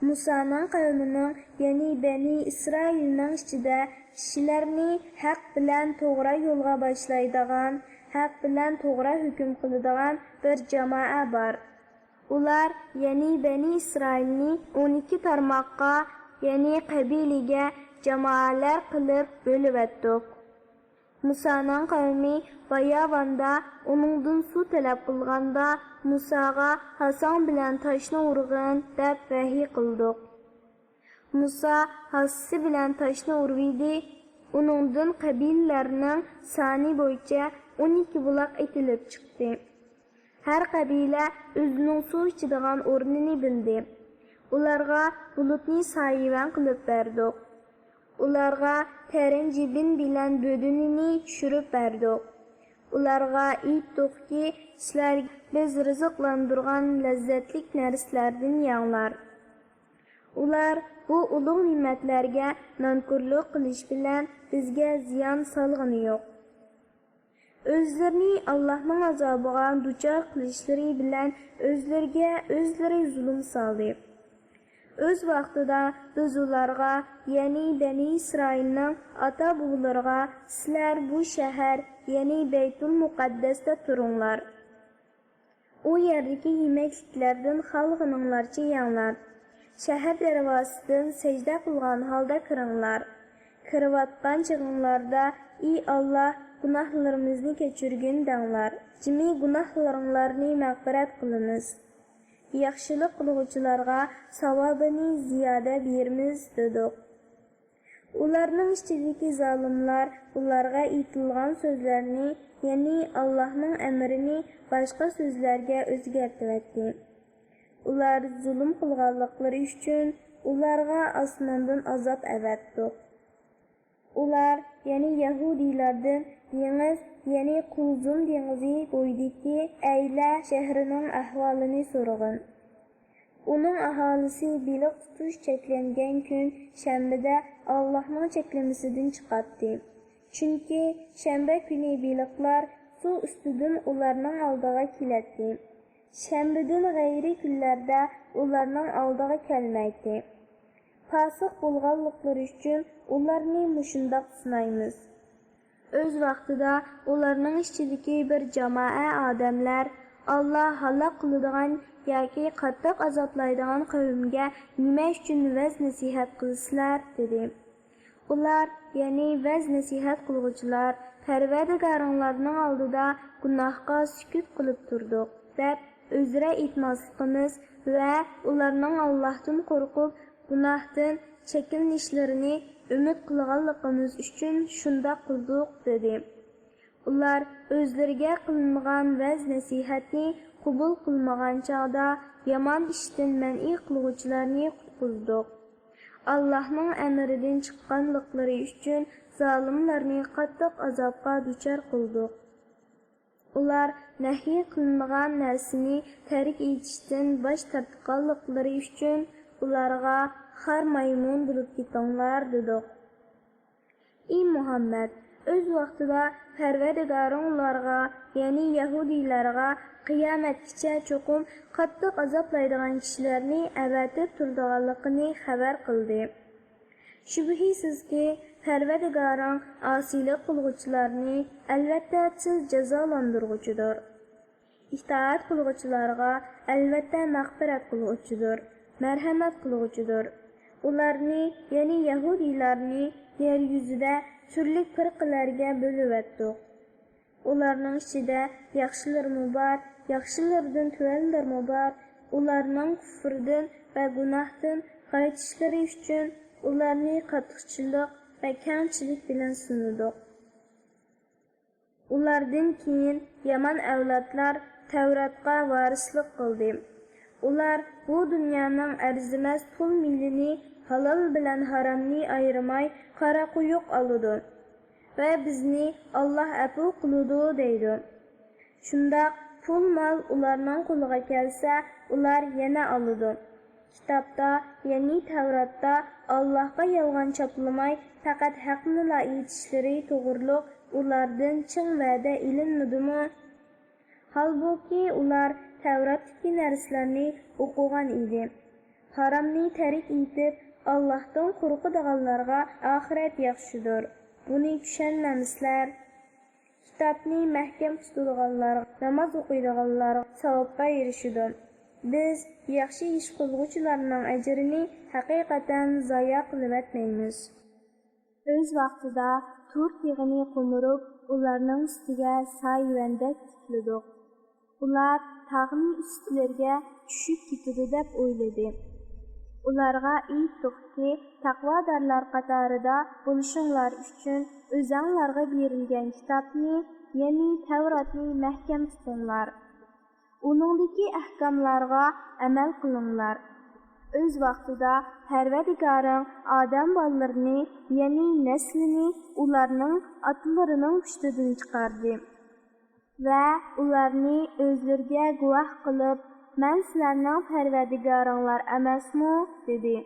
مۇسانىڭ قەۋمىنىڭ، يەنى بەنى ئىسرائىلنىڭ ئىچىدە كىشىلەرنى ھەق بىلەن توغرا يولغا باشلايدىغان، ھەق بىلەن توغرا ھۆكۈم قىلىدىغان بىر جامائە بار. ئۇلار، يەنى بەنى ئىسرائىلنى ئون ئىككى تارماققا، يەنى قەبىلىگە، جامائەلەر قىلىپ بۆلۈۋەتتۇق. مۇسانىڭ قەۋمى باياۋاندا ئۇنىڭدىن سۇ تەلەپ قىلغاندا، مۇساغا، ھاساڭ بىلەن تاشنى ئۇرغىن، دەپ ۋەھىي قىلدۇق. مۇسا ھاسىسى بىلەن تاشنى ئۇرۇۋىدى. ئۇنىڭدىن قەبىلىلەرنىڭ سانى بويىچە ئون ئىككى بۇلاق ئېتىلىپ چىقتى. ھەر قەبىلە ئۆزىنىڭ سۇ ئىچىدىغان ئورنىنى بىلدى. ئۇلارغا بۇلۇتنى سايىۋەن قىلىپ بەردۇق. ئۇلارغا تەرەنجىبىن بىلەن بۆدۈنىنى چۈشۈرۈپ بەردۇق. ئۇلارغا ئېيتتۇقكى، سىلەرگە بىز رىزىقلاندۇرغان لەززەتلىك نەرسىلەردىن يەڭلار. ئۇلار بۇ ئۇلۇغ نېمەتلەرگە نانكورلۇق قىلىش بىلەن بىزگە زىيان سالغىنى يوق. ئۆزلىرىنى ئاللاھنىڭ ئازابىغا دۇچار قىلىشلىرى بىلەن ئۆزلىرىگە ئۆزلىرى زۇلۇم سالدى. ئۆز ۋاقتىدا بىز ئۇلارغا، يەنى بەنى ئىسرائىلنىڭ ئاتا-بوۋىلىرىغا، سىلەر بۇ شەھەر، يەنى بەيتۇل مۇقەددەستە تۇرۇڭلار. ئۇ يەردىكى يېمەكلىكلەردىن خالىغىنىڭلارچە يەڭلار. شەھەر دەرۋازىسىدىن سەجدە قىلغان ھالدا كىرىڭلار. كىرىۋاتقان چېغىڭلاردا، ئى ئاللاھ، گۇناھلىرىمىزنى كەچۈرگىن دەڭلار. جىمى گۇناھلىرىڭلارنى مەغپىرەت قىلىمىز. ياخشىلىق قىلغۇچىلارغا ساۋابىنى زىيادە بېرىمىز، دېدۇق. ئۇلارنىڭ ئىچىدىكى زالىملار ئۇلارغا ئېيتىلغان سۆزلەرنى، يەنى ئاللاھنىڭ ئەمرىنى باشقا سۆزلەرگە ئۆزگەرتىۋەتتى. ئۇلار زۇلۇم قىلغانلىقلىرى ئۈچۈن ئۇلارغا ئاسماندىن ئازاب ئەۋەتتۇق. ئۇلار، يەنى يەھۇدىيلاردىن دېڭىز، يەنى قۇلزۇم دېڭىزى بويىدىكى ئەيلە شەھىرىنىڭ ئەھۋالىنى سورىغىن. ئۇنىڭ ئاھالىسى بېلىق تۇتۇش چەكلەنگەن كۈن شەنبىدە ئاللاھنىڭ چەكلىمىسىدىن چىقاتتى. چۈنكى شەنبە كۈنى بېلىقلار سۇ ئۈستىدىن ئۇلارنىڭ ئالدىغا كېلەتتى. شەنبىدىن غەيرىي كۈنلەردە ئۇلارنىڭ ئالدىغا كەلمەيتتى. پاسىق بولغانلىقلىرى ئۈچۈن ئۇلارنى مۇشۇنداق سىنايمىز. ئۆز ۋاقتىدا ئۇلارنىڭ ئىچىدىكى بىر جامائە ئادەملەر، «ئاللا ھالاك قىلىدىغان ياكى قاتتىق ئازابلايدىغان قەۋمگە نېمە ئۈچۈن ۋەز-نەسىھەت قىلىسىلەر؟» دېدى. ئۇلار، يەنى ۋەز-نەسىھەت قىلغۇچىلار، «پەرۋەردىگارىڭلارنىڭ ئالدىدا گۇناھقا سۈكۈت قىلىپ تۇردۇق» دەپ ئۆزرە ئېيتماسلىقىمىز ۋە ئۇلارنىڭ ئاللاھتىن قورقۇپ، گۇناھتىن چېكىنىشلىرىنى ئۈمىد قىلغانلىقىمىز ئۈچۈن شۇنداق قىلدۇق، دېدى. ئۇلار ئۆزلىرىگە قىلىنغان ۋەز-نەسىھەتنى قوبۇل قىلمىغان چاغدا يامان ئىشتىن مەنئى قىلغۇچىلارنى قۇتقۇزدۇق. ئاللاھنىڭ ئەمرىدىن چىققانلىقلىرى ئۈچۈن زالىملارنى قاتتىق ئازابقا دۇچار قىلدۇق. ئۇلار نەھيى قىلىنغان نەرسىنى تەرك ئېتىشتىن باش تارتقانلىقلىرى ئۈچۈن ئۇلارغا، «خار مايمۇن بولۇپ كېتىڭلار» دېدۇق. ئى مۇھەممەد، ئۆز ۋاقتىدا پەرۋەردىگارىڭ ئۇلارغا، يەنى يەھۇدىيلارغا، قىيامەتكىچە چوقۇم قاتتىق ئازابلايدىغان كىشىلەرنى ئەۋەتىپ تۇرىدىغانلىقىنى خەۋەر قىلدى. شۈبھىسىزكى، پەرۋەردىگارىڭ ئاسىيلىق قىلغۇچىلارنى ئەلۋەتتە تېز جازالاندۇرغۇچىدۇر. ئىتائەت قىلغۇچىلارغا ئەلۋەتتە مەغپىرەت قىلغۇچىدۇر، مەرھەمەت قىلغۇچىدۇر. ئۇلارنى، يەنى يەھۇدىيلارنى يەر يۈزىدە تۈرلۈك پىرقىلەرگە بۆلۈۋەتتۇق. ئۇلارنىڭ ئىچىدە ياخشىلىرىمۇ بار، ياخشىلىرىدىن تۆۋەنلىرىمۇ بار. ئۇلارنىڭ كۇفرىدىن ۋە گۇناھتىن قايتىشلىرى ئۈچۈن ئۇلارنى قاتتىقچىلىق ۋە كەڭچىلىك بىلەن سىنىدۇق. ئۇلاردىن كېيىن يامان ئەۋلادلار تەۋراتقا ۋارىسلىق قىلدى. ئۇلار بۇ دۇنيانىڭ ئەرزىمەس پۇل مېلىنى، ھالال بىلەن ھارامنى ئايرىماي، قارا قويۇق ئالىدۇ ۋە بىزنى ئاللاھ ئەپۇ قىلىدۇ دەيدۇ. شۇنداق پۇل مال ئۇلارنىڭ قولىغا كەلسە، ئۇلار يەنە ئالىدۇ. كىتابتا، يەنى تەۋراتتا ئاللاھقا يالغان چاپلىماي، پەقەت ھەقنىلا ئېيتىشلىرى توغرۇلۇق ئۇلاردىن چىڭ ۋەدە ئېلىنمىدىمۇ؟ ھالبۇكى، ئۇلار تەۋراتتىكى نەرسىلەرنى ئوقۇغان ئىدى. ھارامنى تەرك ئېتىپ، ئاللاھتىن قورقىدىغانلارغا ئاخىرەت ياخشىدۇر. بۇنى چۈشەنمەمسىلەر؟ كىتابنى مەھكەم تۇتىدىغانلار، ناماز ئوقۇيدىغانلار ساۋابقا ئېرىشىدۇ. بىز ياخشى ئىش قىلغۇچىلارنىڭ ئەجرىنى ھەقىقەتەن زايە قىلىۋەتمەيمىز. ئۆز ۋاقتىدا تۇر تېغىنى قومۇرۇپ، ئۇلارنىڭ ئۈستىگە سايىۋەندەك تىكلىدۇق. ئۇلار تاغنى ئۈستىلىرىگە چۈشۈپ كېتىدۇ دەپ ئويلىدى. ئۇلارغا ئېيتتۇقكى، تەقۋادارلار قاتارىدا بولۇشۇڭلار ئۈچۈن ئۆزەڭلارغا بېرىلگەن كىتابنى، يەنى تەۋراتنى مەھكەم تۇتۇڭلار. ئۇنىڭدىكى ئەھكاملارغا ئەمەل قىلىڭلار. ئۆز ۋاقتىدا پەرۋەردىگارىڭ ئادەم بالىلىرىنى، يەنى نەسلىنى ئۇلارنىڭ ئاتىلىرىنىڭ پۇشتىدىن چىقاردى ۋە ئۇلارنى ئۆزلىرىگە گۇۋاھ قىلىپ، «مەن سىلەرنىڭ پەرۋەردىگارىڭلار ئەمەسمۇ؟» دېدى.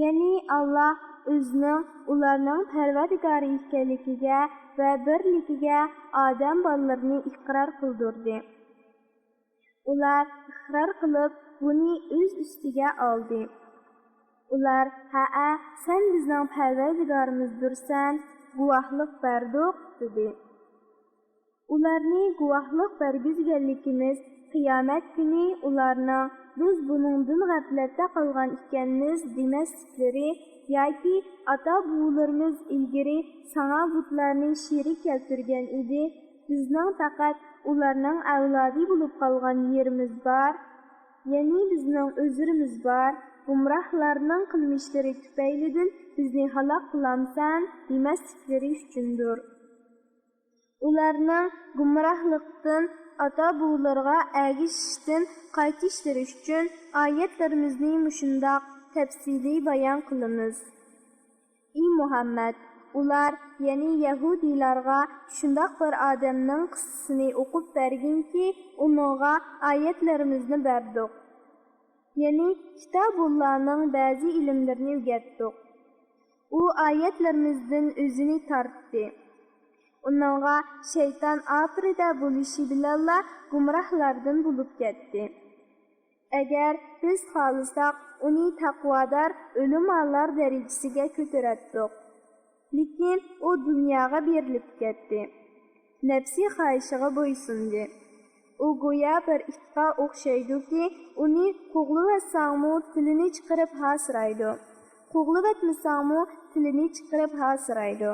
يەنى ئاللاھ ئۆزىنىڭ ئۇلارنىڭ پەرۋەردىگارى ئىكەنلىكىگە ۋە بىرلىكىگە ئادەم بالىلىرىنى ئىقرار قىلدۇردى. ئۇلار ئىقرار قىلىپ، بۇنى ئۆز ئۈستىگە ئالدى. ئۇلار، «ھەئە، سەن بىزنىڭ پەرۋەردىگارىمىزدۇرسەن، گۇۋاھلىق بەردۇق» دېدى. ئۇلارنى گۇۋاھلىق بەرگۈزگەنلىكىمىز، قىيامەت كۈنى ئۇلارنىڭ، «بىز بۇنىڭدىن غەپلەتتە قالغان ئىكەنمىز» دېمەسلىكلىرى ياكى، «ئاتا-بوۋىلىرىمىز ئىلگىرى ساڭا بۇتلارنى شېرىك كەلتۈرگەن ئىدى، بىزنىڭ پەقەت ئۇلارنىڭ ئەۋلادى بولۇپ قالغان يېرىمىز بار، يەنى بىزنىڭ ئۆزرىمىز بار، گۇمراھلارنىڭ قىلمىشلىرى تۈپەيلىدىن بىزنى ھالاك قىلامسەن؟» دېمەسلىكلىرى ئۈچۈندۇر. ئۇلارنىڭ گۇمراھلىقتىن، ئاتا-بوۋىلىرىغا ئەگىشىشتىن قايتىشلىرى ئۈچۈن ئايەتلىرىمىزنى مۇشۇنداق تەپسىلىي بايان قىلىمىز. ئى مۇھەممەد، ئۇلار، يەنى يەھۇدىيلارغا شۇنداق بىر ئادەمنىڭ قىسسىسىنى ئوقۇپ بەرگىنكى، ئۇنىڭغا ئايەتلىرىمىزنى بەردۇق. يەنى كىتابۇللانىڭ بەزى ئىلىملىرىنى ئۆگەتتۇق. ئۇ ئايەتلىرىمىزدىن ئۆزىنى تارتتى. ئۇنىڭغا شەيتان ئاپىرىدە بولۇشى بىلەنلا گۇمراھلاردىن بولۇپ كەتتى. ئەگەر بىز خالىساق، ئۇنى تەقۋادار ئۆلىمالار دەرىجىسىگە كۆتۈرەتتۇق. لېكىن ئۇ دۇنياغا بېرىلىپ كەتتى. نەپسى خاھىشىغا بويسۇندى. ئۇ گويا بىر ئىتقا ئوخشايدۇكى، ئۇنى قوغلىۋەتسەڭمۇ تىلىنى چىقىرىپ ھاسىرايدۇ، قوغلىۋەتمىسەڭمۇ تىلىنى چىقىرىپ ھاسىرايدۇ.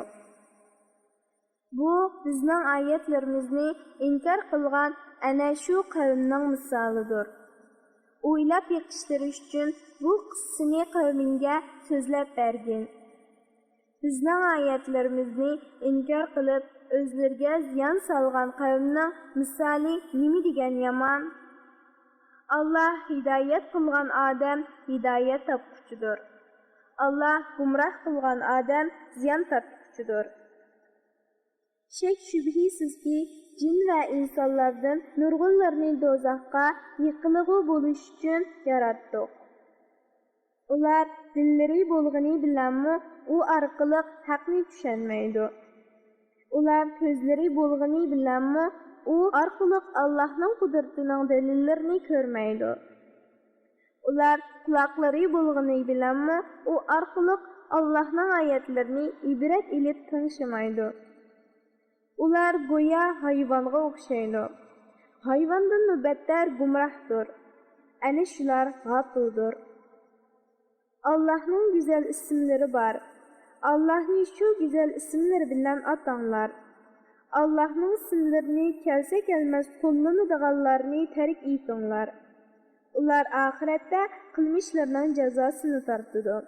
بۇ بىزنىڭ ئايەتلىرىمىزنى ئىنكار قىلغان ئەنە شۇ قەۋمنىڭ مىسالىدۇر. ئويلاپ بېقىشلىرى ئۈچۈن بۇ قىسسىنى قەۋمىڭگە سۆزلەپ بەرگىن. بىزنىڭ ئايەتلىرىمىزنى ئىنكار قىلىپ، ئۆزلىرىگە زىيان سالغان قەۋمنىڭ مىسالى نېمە دېگەن يامان! ئاللاھ ھىدايەت قىلغان ئادەم ھىدايەت تاپقۇچىدۇر. ئاللاھ گۇمراھ قىلغان ئادەم زىيان تارتقۇچىدۇر. شەك-شۈبھىسىزكى، جىن ۋە ئىنسانلاردىن نۇرغۇنلىرىنى دوزاخقا يېقىلغۇ بولۇش ئۈچۈن ياراتتۇق. ئۇلار دىللىرى بولغىنى بىلەنمۇ ئۇ ئارقىلىق ھەقنى چۈشەنمەيدۇ. ئۇلار كۆزلىرى بولغىنى بىلەنمۇ ئۇ ئارقىلىق ئاللاھنىڭ قۇدرىتىنىڭ دەلىللىرىنى كۆرمەيدۇ. ئۇلار قۇلاقلىرى بولغىنى بىلەنمۇ ئۇ ئارقىلىق ئاللاھنىڭ ئايەتلىرىنى ئىبرەت ئېلىپ تىڭشىمايدۇ. ئۇلار گويا ھايۋانغا ئوخشايدۇ. ھايۋاندىنمۇ بەتتەر گۇمراھدۇر. ئەنە شۇلار غاپىلدۇر. ئاللاھنىڭ گۈزەل ئىسىملىرى بار. ئاللاھنى شۇ گۈزەل ئىسىملىرى بىلەن ئاتاڭلار. ئاللاھنىڭ ئىسىملىرىنى كەلسە كەلمەس قوللىنىدىغانلارنى تەرك ئېتىڭلار. ئۇلار ئاخىرەتتە قىلمىشلىرىنىڭ جازاسىنى تارتىدۇ.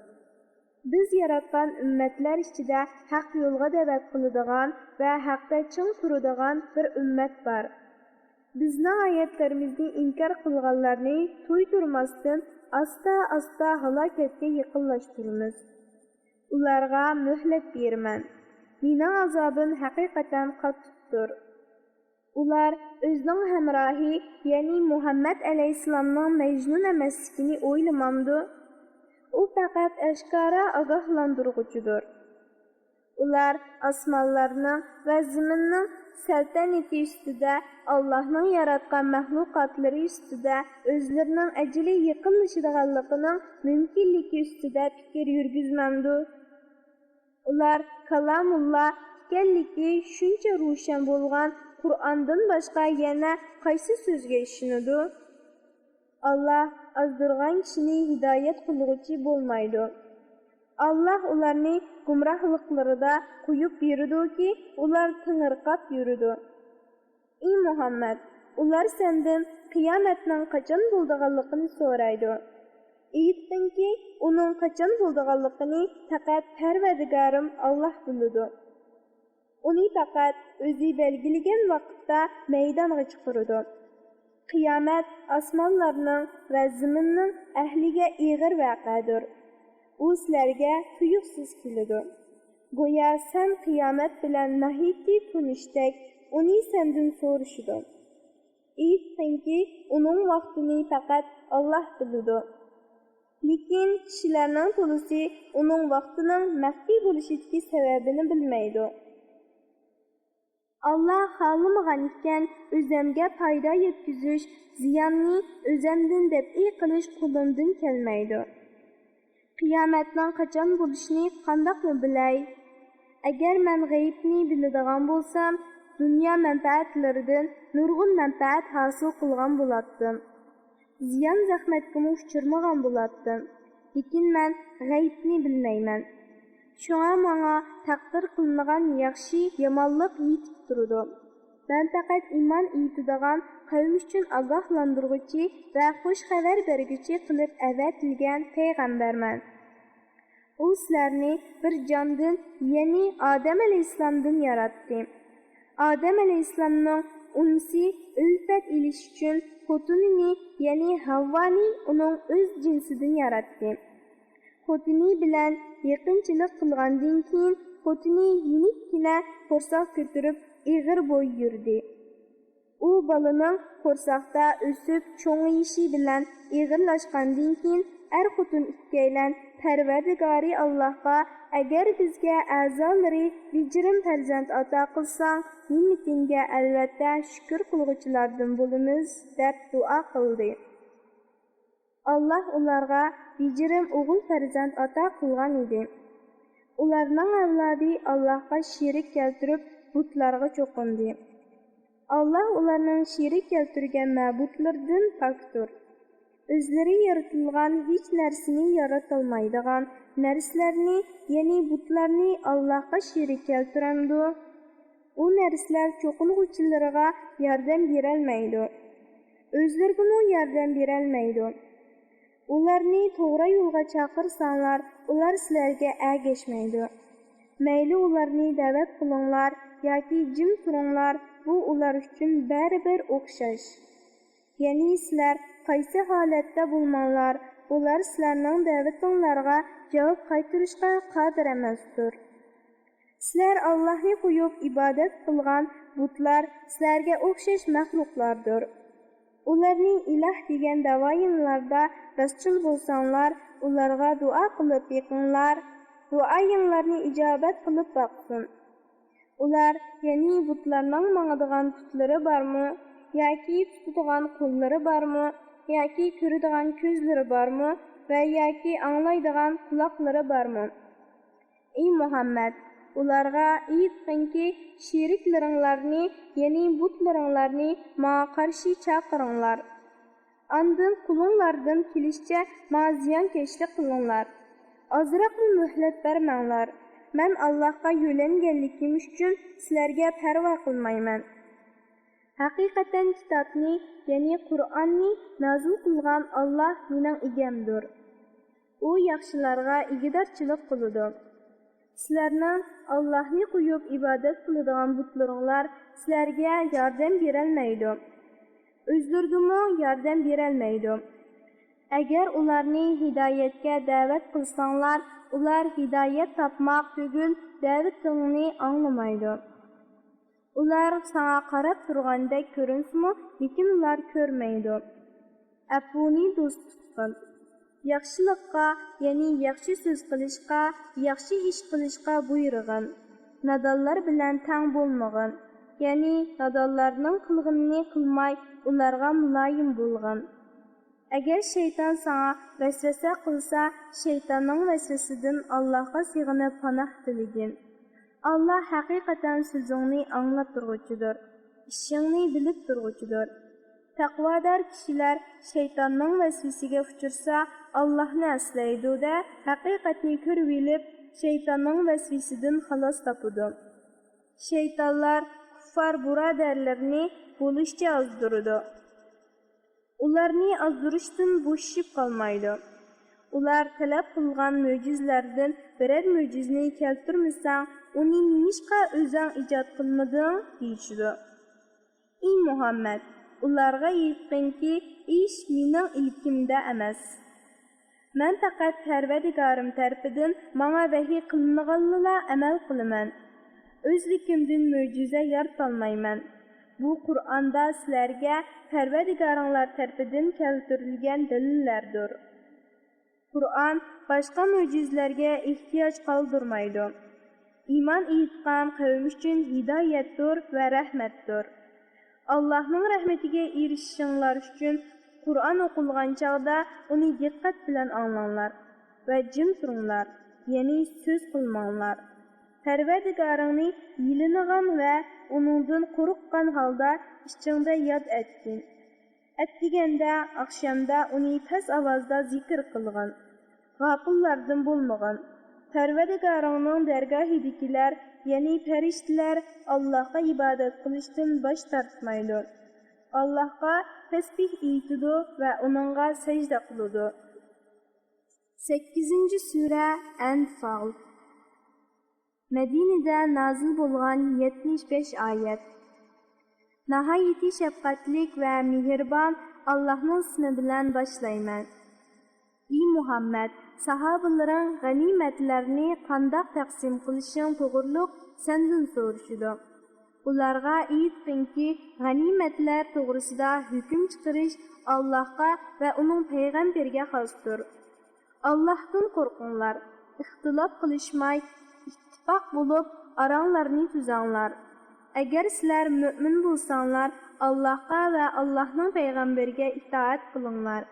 بىز ياراتقان ئۈممەتلەر ئىچىدە ھەق يولغا دەۋەت قىلىدىغان ۋە ھەقتە چىڭ تۇرىدىغان بىر ئۈممەت بار. بىزنىڭ ئايەتلىرىمىزنى ئىنكار قىلغانلارنى تۇيدۇرماستىن ئاستا-ئاستا ھالاكەتكە يېقىنلاشتۇرىمىز. ئۇلارغا مۆھلەت بېرىمەن. مېنىڭ ئازابىم ھەقىقەتەن قاتتىقتۇر. ئۇلار ئۆزىنىڭ ھەمراھى، يەنى مۇھەممەد ئەلەيھىسسالامنىڭ مەجنۇن ئەمەسلىكىنى ئويلىمامدۇ؟ ئۇ پەقەت ئاشكارا ئاگاھلاندۇرغۇچىدۇر. ئۇلار ئاسمانلارنىڭ ۋە زېمىننىڭ سەلتەنىتى ئۈستىدە، ئاللاھنىڭ ياراتقان مەخلۇقاتلىرى ئۈستىدە، ئۆزلىرىنىڭ ئەجىلى يېقىنلىشىدىغانلىقىنىڭ مۇمكىنلىكى ئۈستىدە پىكىر يۈرگۈزمەمدۇ؟ ئۇلار كالامۇللا ئىكەنلىكى شۇنچە روشەن بولغان قۇرئاندىن باشقا يەنە قايسى سۆزگە ئىشىنىدۇ؟ ئاللاھ ئازدۇرغان كىشىنى ھىدايەت قىلغۇچى بولمايدۇ. ئاللاھ ئۇلارنى گۇمراھلىقلىرىدا قويۇپ بېرىدۇكى، ئۇلار تېڭىرقاپ يۈرىدۇ. ئى مۇھەممەد، ئۇلار سەندىن قىيامەتنىڭ قاچان بولىدىغانلىقىنى سورايدۇ. ئېيتقىنكى، ئۇنىڭ قاچان بولىدىغانلىقىنى پەقەت پەرۋەردىگارىم ئاللاھ بىلىدۇ. ئۇنى پەقەت ئۆزى بەلگىلىگەن ۋاقىتتا مەيدانغا چىقىرىدۇ. قىيامەت ئاسمانلارنىڭ ۋە زېمىننىڭ ئەھلىگە ئېغىر ۋەقەدۇر. ئۇ سىلەرگە تۇيۇقسىز كېلىدۇ. گويا سەن قىيامەت بىلەن ناھايىتى تونۇشتەك ئۇنى سەندىن سورىشىدۇ. ئېيتقىنكى، ئۇنىڭ ۋاقتىنى پەقەت ئاللاھ بىلىدۇ. لېكىن كىشىلەرنىڭ تولىسى ئۇنىڭ ۋاقتىنىڭ مەخپىي بولۇشىدىكى سەۋەبىنى بىلمەيدۇ. ئاللاھ خالىمىغان ئىكەن، ئۆزەمگە پايدا يەتكۈزۈش، زىياننى ئۆزەمدىن دەپئى قىلىش قولۇمدىن كەلمەيدۇ. قىيامەتنىڭ قاچان بولۇشىنى قانداقمۇ بىلەي؟ ئەگەر مەن غەيىبنى بىلىدىغان بولسام، دۇنيا مەنپەئەتلىرىدىن نۇرغۇن مەنپەئەت ھاسىل قىلغان بولاتتىم. زىيان-زەخمەتكىمۇ ئۇچرىمىغان بولاتتىم. لېكىن مەن غەيىبنى بىلمەيمەن. شۇڭا ماڭا تەقدىر قىلىنغان ياخشى، يامانلىق يېتىپ تۇرىدۇ. مەن پەقەت ئىمان ئېيتىدىغان قەۋم ئۈچۈن ئاگاھلاندۇرغۇچى ۋە خۇش خەۋەر بەرگۈچى قىلىپ ئەۋەتىلگەن پەيغەمبەرمەن. ئۇ سىلەرنى بىر جاندىن، يەنى ئادەم ئەلەيھىسسالامدىن ياراتتى. ئادەم ئەلەيھىسسالامنىڭ ئۇنسى ئۈلپەت ئېلىش ئۈچۈن خوتۇنىنى، يەنى ھەۋۋانى ئۇنىڭ ئۆز جىنسىدىن ياراتتى. خوتۇنى بىلەن يېقىنچىلىق قىلغاندىن كېيىن، خوتۇنى يېنىككىنە قورساق كۆتۈرۈپ، ئېغىر بوي يۈردى. ئۇ بالىنىڭ قورساقتا ئۆسۈپ چوڭىيىشى بىلەن ئېغىرلاشقاندىن كېيىن، ئەر-خوتۇن ئىككىيلەن پەرۋەردىگارى ئاللاھقا، ئەگەر بىزگە ئەزالىرى بېجىرىم پەرزەنت ئاتا قىلساڭ، نېمىتىڭگە ئەلۋەتتە شۈكۈر قىلغۇچىلاردىن بولىمىز، دەپ دۇئا قىلدى. ئاللاھ ئۇلارغا بېجىرىم ئوغۇل پەرزەنت ئاتا قىلغان ئىدى. ئۇلارنىڭ ئەۋلادى ئاللاھقا شېرىك كەلتۈرۈپ، بۇتلارغا چوقۇندى. ئاللاھ ئۇلارنىڭ شېرىك كەلتۈرگەن مەبۇدلىرىدىن پاكتۇر. ئۆزلىرى يارىتىلغان ھېچ نەرسىنى يارىتالمايدىغان نەرسىلەرنى، يەنى بۇتلارنى ئاللاھقا شېرىك كەلتۈرەمدۇ؟ ئۇ نەرسىلەر چوقۇنغۇچىلىرىغا ياردەم بېرەلمەيدۇ. ئۆزلىرىگىمۇ ياردەم بېرەلمەيدۇ. ئۇلارنى توغرا يولغا چاقىرساڭلار، ئۇلار سىلەرگە ئەگەشمەيدۇ. مەيلى ئۇلارنى دەۋەت قىلىڭلار ياكى جىم تۇرۇڭلار، بۇ ئۇلار ئۈچۈن بەرىبىر ئوخشاش. يەنى سىلەر قايسى ھالەتتە بولماڭلار، ئۇلار سىلەرنىڭ دەۋىتىڭلارغا جاۋاب قايتۇرۇشقا قادىر ئەمەستۇر. سىلەر ئاللاھنى قويۇپ ئىبادەت قىلغان بۇتلار سىلەرگە ئوخشاش مەخلۇقلاردۇر. ئۇلارنى ئىلاھ دېگەن داۋايىڭلاردا راستچىل بولساڭلار، ئۇلارغا دۇئا قىلىپ بېقىڭلار، دۇئايىڭلارنى ئىجابەت قىلىپ باقسۇن. ئۇلار، يەنى بۇتلارنىڭ ماڭىدىغان پۇتلىرى بارمۇ؟ ياكى تۇتىدىغان قوللىرى بارمۇ؟ ياكى كۆرىدىغان كۆزلىرى بارمۇ؟ ۋە ياكى ئاڭلايدىغان قۇلاقلىرى بارمۇ؟ ئى مۇھەممەد، ئۇلارغا ئېيتقىنكى، شېرىكلىرىڭلارنى، يەنى بۇتلىرىڭلارنى ماڭا قارشى چاقىرىڭلار. ئاندىن قولۇڭلاردىن كېلىشىچە ماڭا زىيانكەشلىك قىلىڭلار. ئازراقمۇ مۆھلەت بەرمەڭلار. مەن ئاللاھقا يۆلەنگەنلىكىم ئۈچۈن سىلەرگە پەرۋا قىلمايمەن. ھەقىقەتەن كىتابنى، يەنى قۇرئاننى نازىل قىلغان ئاللاھ مېنىڭ ئىگەمدۇر. ئۇ ياخشىلارغا ئىگىدارچىلىق قىلىدۇ. سىلەرنىڭ ئاللاھنى قويۇپ ئىبادەت قىلىدىغان بۇتلىرىڭلار سىلەرگە ياردەم بېرەلمەيدۇ. ئۆزلىرىگىمۇ ياردەم بېرەلمەيدۇ. ئەگەر ئۇلارنى ھىدايەتكە دەۋەت قىلساڭلار، ئۇلار ھىدايەت تاپماق تۈگۈل، دەۋىتىڭنى ئاڭلىمايدۇ. ئۇلار ساڭا قاراپ تۇرغاندەك كۆرۈنسىمۇ، لېكىن ئۇلار كۆرمەيدۇ. ئەپۇنى دوست تۇتقىن. ياخشىلىققا، يەنى ياخشى سۆز قىلىشقا، ياخشى ئىش قىلىشقا بۇيرۇغىن. نادانلار بىلەن تەڭ بولمىغىن. يەنى نادانلارنىڭ قىلغىنىنى قىلماي، ئۇلارغا مۇلايىم بولغىن. ئەگەر شەيتان ساڭا ۋەسۋەسە قىلسا، شەيتاننىڭ ۋەسۋەسىسىدىن ئاللاھقا سېغىنىپ پاناھ تىلىگىن. ئاللاھ ھەقىقەتەن سۆزۈڭنى ئاڭلاپ تۇرغۇچىدۇر، ئىشىڭنى بىلىپ تۇرغۇچىدۇر. تەقۋادار كىشىلەر شەيتاننىڭ ۋەسۋەسىگە ئۇچرىسا، ئاللاھنى ئەسلەيدۇ-دە، ھەقىقەتنى كۆرۈۋېلىپ، شەيتاننىڭ ۋەسۋەسىسىدىن خالاس تاپىدۇ. شەيتانلار كۇففار بۇرادەرلىرىنى بولۇشىچە ئازدۇرىدۇ. ئۇلارنى ئازدۇرۇشتىن بوشىشىپ قالمايدۇ. ئۇلار تەلەپ قىلغان مۆجىزىلەردىن بىرەر مۆجىزىنى كەلتۈرمىسەڭ، ئۇنى نېمىشقا ئۆزۈڭ ئىجاد قىلمىدىڭ؟ دېيىشىدۇ. ئى مۇھەممەد، ئۇلارغا ئېيتقىنكى، ئىش مېنىڭ ئىلكىمدە ئەمەس. مەن پەقەت پەرۋەردىگارىم تەرىپىدىن ماڭا ۋەھىي قىلىنغانلىلا ئەمەل قىلىمەن. ئۆزلۈكۈمدىن مۆجىزە يارىتالمايمەن. بۇ قۇرئاندا سىلەرگە پەرۋەردىگارىڭلار تەرىپىدىن كەلتۈرۈلگەن دەلىللەردۇر. قۇرئان باشقا مۆجىزىلەرگە ئېھتىياج قالدۇرمايدۇ. ئىمان ئېيتقان قەۋم ئۈچۈن ھىدايەتتۇر ۋە رەھمەتتۇر. ئاللاھنىڭ رەھمىتىگە ئېرىشىشىڭلار ئۈچۈن قۇرئان ئوقۇلغان چاغدا ئۇنى دىققەت بىلەن ئاڭلاڭلار ۋە جىم تۇرۇڭلار، يەنى سۆز قىلماڭلار. پەرۋەردىگارىڭنى يېلىنغان ۋە ئۇنىڭدىن قورققان ھالدا ئىچىڭدە ياد ئەتكىن. ئەتىگەندە، ئاخشامدا ئۇنى پەس ئاۋازدا زىكىر قىلغىن. غاپىللاردىن بولمىغىن. پەرۋەردىگارىڭنىڭ دەرگاھىدىكىلەر، يەنى پەرىشتىلەر ئاللاھقا ئىبادەت قىلىشتىن باش تارتمايدۇ. ئاللاھقا تەسبىھ ئېيتىدۇ ۋە ئۇنىڭغا سەجدە قىلىدۇ. سەككىزىنچى سۈرە، ئەنفال. مەدىنىدە نازىل بولغان يەتمىش بەش ئايەت. ناھايىتى شەپقەتلىك ۋە مېھرىبان ئاللاھنىڭ ئىسمى بىلەن باشلايمەن. ئى مۇھەممەد، ساھابىلىرىڭ غەنىيمەتلەرنى قانداق تەقسىم قىلىشىڭ توغرۇلۇق سەندىن سورىشىدۇ. ئۇلارغا ئېيتقىنكى، غەنىيمەتلەر توغرىسىدا ھۆكۈم چىقىرىش ئاللاھقا ۋە ئۇنىڭ پەيغەمبىرىگە خاستۇر. ئاللاھتىن قورقۇڭلار، ئىختىلاپ قىلىشماي، ئىتتىپاق بولۇپ، ئاراڭلارنى تۈزەڭلار. ئەگەر سىلەر مۆمىن بولساڭلار، ئاللاھقا ۋە ئاللاھنىڭ پەيغەمبىرىگە ئىتائەت قىلىڭلار.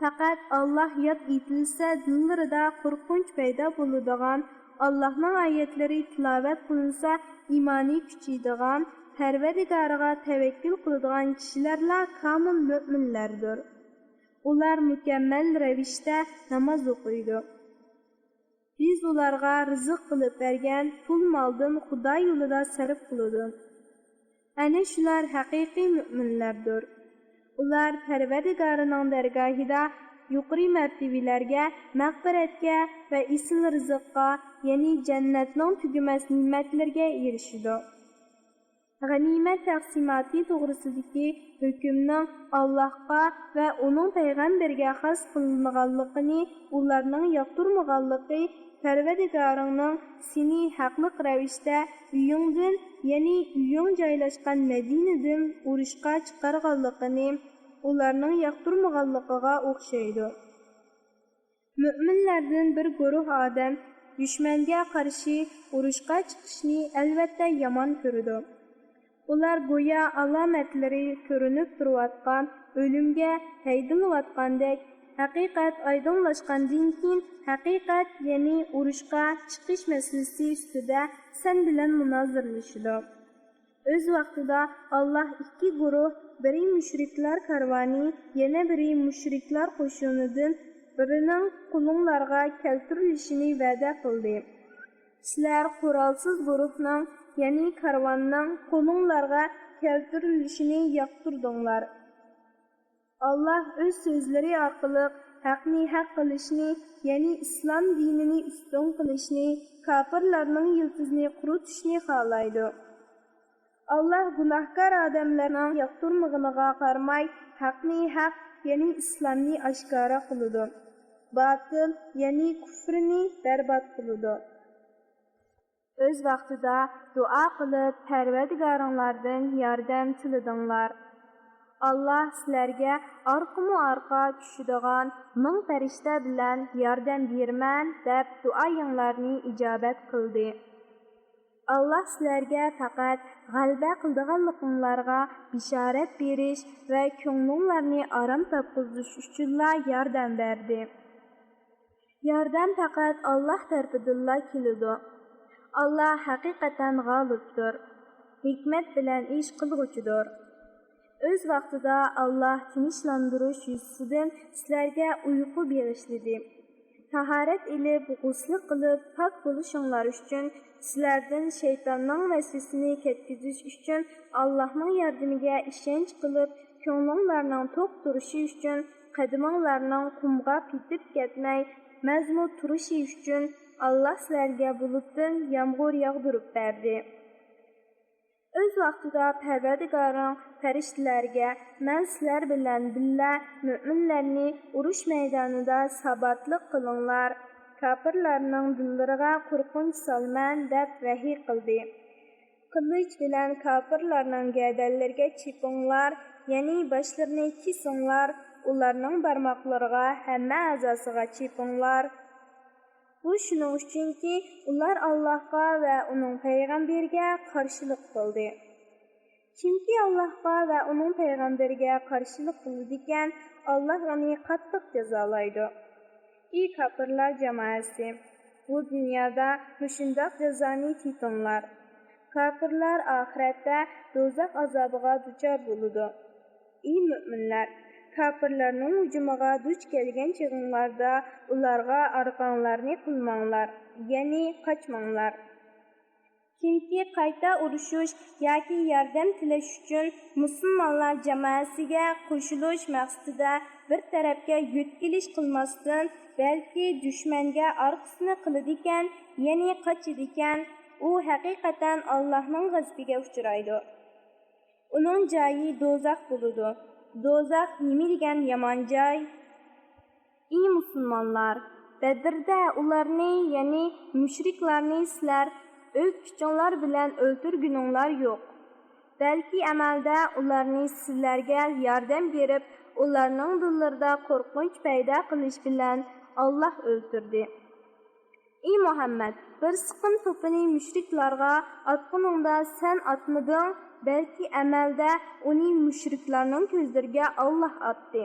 پەقەت ئاللاھ ياد ئېتىلسە، دىللىرىدا قورقۇنچ پەيدا بولىدىغان، ئاللاھنىڭ ئايەتلىرى تىلاۋەت قىلىنسا، ئىمانى كۈچىيىدىغان، پەرۋەردىگارىغا تەۋەككۈل قىلىدىغان كىشىلەرلا كامىل مۆمىنلەردۇر. ئۇلار مۇكەممەل رەۋىشتە ناماز ئوقۇيدۇ. بىز ئۇلارغا رىزىق قىلىپ بەرگەن پۇل مالدىن خۇدا يولىدا سەرپ قىلىدۇ. ئەنە شۇلار ھەقىقىي مۆمىنلەردۇر. ئۇلار پەرۋەردىگارىنىڭ دەرگاھىدا يۇقىرى مەرتىۋىلەرگە، مەغپىرەتكە ۋە ئېسىل رىزىققا، يەنى جەننەتنىڭ تۈگىمەس نېمەتلىرىگە ئېرىشىدۇ. غەنىيمەت تەقسىماتى توغرىسىدىكى ھۆكۈمنىڭ ئاللاھقا ۋە ئۇنىڭ پەيغەمبىرىگە خاس قىلىنمىغانلىقىنى ئۇلارنىڭ ياقتۇرمىغانلىقى، پەرۋەردىگارىڭنىڭ سېنى ھەقلىق رەۋىشتە ئۆيۈڭدىن، يەنى ئۆيۈڭ جايلاشقان مەدىنىدىن ئۇرۇشقا چىقارغانلىقىنى ئۇلارنىڭ ياقتۇرمىغانلىقىغا ئوخشايدۇ. مۆمىنلەردىن بىر گۇرۇھ ئادەم دۈشمەنگە قارشى ئۇرۇشقا چىقىشنى ئەلۋەتتە يامان كۆرىدۇ. ئۇلار گويا ئالامەتلىرى كۆرۈنۈپ تۇرۇۋاتقان ئۆلۈمگە ھەيدىلىۋاتقاندەك، ھەقىقەت ئايدىڭلاشقاندىن كېيىن، ھەقىقەت، يەنى ئۇرۇشقا چىقىش مەسىلىسى ئۈستىدە سەن بىلەن مۇنازىرىلىشىدۇ. ئۆز ۋاقتىدا ئاللاھ ئىككى گۇرۇھ، بىرى مۇشرىكلار كارۋانى، يەنە بىرى مۇشرىكلار قوشۇنىدىن بىرىنىڭ قولۇڭلارغا كەلتۈرۈلۈشىنى ۋەدە قىلدى. سىلەر قورالسىز گۇرۇھنىڭ، يەنى كارۋاننىڭ قولۇڭلارغا كەلتۈرۈلۈشىنى ياقتۇردۇڭلار. ئاللاھ ئۆز سۆزلىرى ئارقىلىق ھەقنى ھەق قىلىشنى، يەنى ئىسلام دىنىنى ئۈستۈن قىلىشنى، كاپىرلارنىڭ يىلتىزىنى قۇرۇتۇشنى خالايدۇ. ئاللاھ گۇناھكار ئادەملەرنىڭ ياقتۇرمىغىنىغا قارىماي، ھەقنى ھەق، يەنى ئىسلامنى ئاشكارا قىلىدۇ. باتىل، يەنى كۇفرنى بەربات قىلىدۇ. ئۆز ۋاقتىدا دۇئا قىلىپ، پەرۋەردىگارىڭلاردىن ياردەم تىلىدىڭلار. ئاللاھ سىلەرگە ئارقىمۇ ئارقا چۈشىدىغان مىڭ پەرىشتە بىلەن ياردەم بېرىمەن دەپ دۇئايىڭلارنى ئىجابەت قىلدى. ئاللاھ سىلەرگە پەقەت غەلىبە قىلىدىغانلىقىڭلارغا بېشارەت بېرىش ۋە كۆڭلۈڭلارنى ئارام تاپقۇزۇش ئۈچۈنلا ياردەم بەردى. ياردەم پەقەت ئاللاھ تەرىپىدىنلا كېلىدۇ. ئاللاھ ھەقىقەتەن غالىبتۇر، ھېكمەت بىلەن ئىش قىلغۇچىدۇر. ئۆز ۋاقتىدا ئاللاھ تىنچلاندۇرۇش يۈزىسىدىن سىلەرگە ئۇيقۇ بېغىشلىدى. تاھارەت ئېلىپ، غۇسلى قىلىپ، پاك بولۇشۇڭلار ئۈچۈن، سىلەردىن شەيتاننىڭ ۋەسۋەسىسىنى كەتكۈزۈش ئۈچۈن ئاللاھنىڭ ياردىمىگە ئىشەنچ قىلىپ، كۆڭلۈڭلارنىڭ توق تۇرۇشى ئۈچۈن، قەدىمىڭلارنىڭ قۇمغا پېتىپ كەتمەي، مەزمۇت تۇرۇشى ئۈچۈن، ئاللاھ سىلەرگە بۇلۇتتىن يامغۇر ياغدۇرۇپ بەردى. ئۆز ۋاقتىدا پەرۋەردىگارىڭ پەرىشتىلەرگە، مەن سىلەر بىلەن بىللە مۆمىنلەرنى ئۇرۇش مەيدانىدا ساباتلىق قىلىڭلار، كاپىرلارنىڭ دىللىرىغا قورقۇنچ سالىمەن، دەپ ۋەھىي قىلدى. قىلىچ بىلەن كاپىرلارنىڭ گەدەنلىرىگە چېپىڭلار، يەنى باشلىرىنى كېسىڭلار، ئۇلارنىڭ بارماقلىرىغا، ھەممە ئەزاسىغا چېپىڭلار. بۇ شۇنىڭ ئۈچۈنكى، ئۇلار ئاللاھقا ۋە ئۇنىڭ پەيغەمبىرىگە قارشىلىق قىلدى. كىمكى ئاللاھقا ۋە ئۇنىڭ پەيغەمبىرىگە قارشىلىق قىلىدىكەن، ئاللاھ ئۇنى قاتتىق جازالايدۇ. ئى كاپىرلار جامائەسى! بۇ دۇنيادا مۇشۇنداق جازانى تېتىڭلار. كاپىرلار ئاخىرەتتە دوزاخ ئازابىغا دۇچار بولىدۇ. ئى مۆمىنلەر! كاپىرلارنىڭ ھۇجۇمىغا دۇچ كەلگەن چېغىڭلاردا ئۇلارغا ئارقاڭلارنى قىلماڭلار، يەنى قاچماڭلار. كىمكى قايتا ئۇرۇشۇش ياكى ياردەم تىلەش ئۈچۈن مۇسۇلمانلار جامائەسىگە قوشۇلۇش مەقسىتىدە بىر تەرەپكە يۆتكىلىش قىلماستىن، بەلكى دۈشمەنگە ئارقىسىنى قىلىدىكەن، يەنى قاچىدىكەن، ئۇ ھەقىقەتەن ئاللاھنىڭ غەزىپىگە ئۇچرايدۇ. ئۇنىڭ جايى دوزاخ بولىدۇ. دوزاخ نېمە دېگەن يامان جاي! ئى مۇسۇلمانلار! بەدرىدە ئۇلارنى، يەنى مۇشرىكلارنى سىلەر ئۆز كۈچۈڭلار بىلەن ئۆلتۈرگىنىڭلار يوق. بەلكى ئەمەلدە ئۇلارنى سىلەرگە ياردەم بېرىپ، ئۇلارنىڭ دىللىرىدا قورقۇنچ پەيدا قىلىش بىلەن، ئاللاھ ئۆلتۈردى. ئى مۇھەممەد، بىر سىقىم توپىنى مۇشرىكلارغا ئاتقىنىڭدا سەن ئاتمىدىڭ، بەلكى ئەمەلدە ئۇنى مۇشرىكلارنىڭ كۆزلىرىگە ئاللاھ ئاتتى.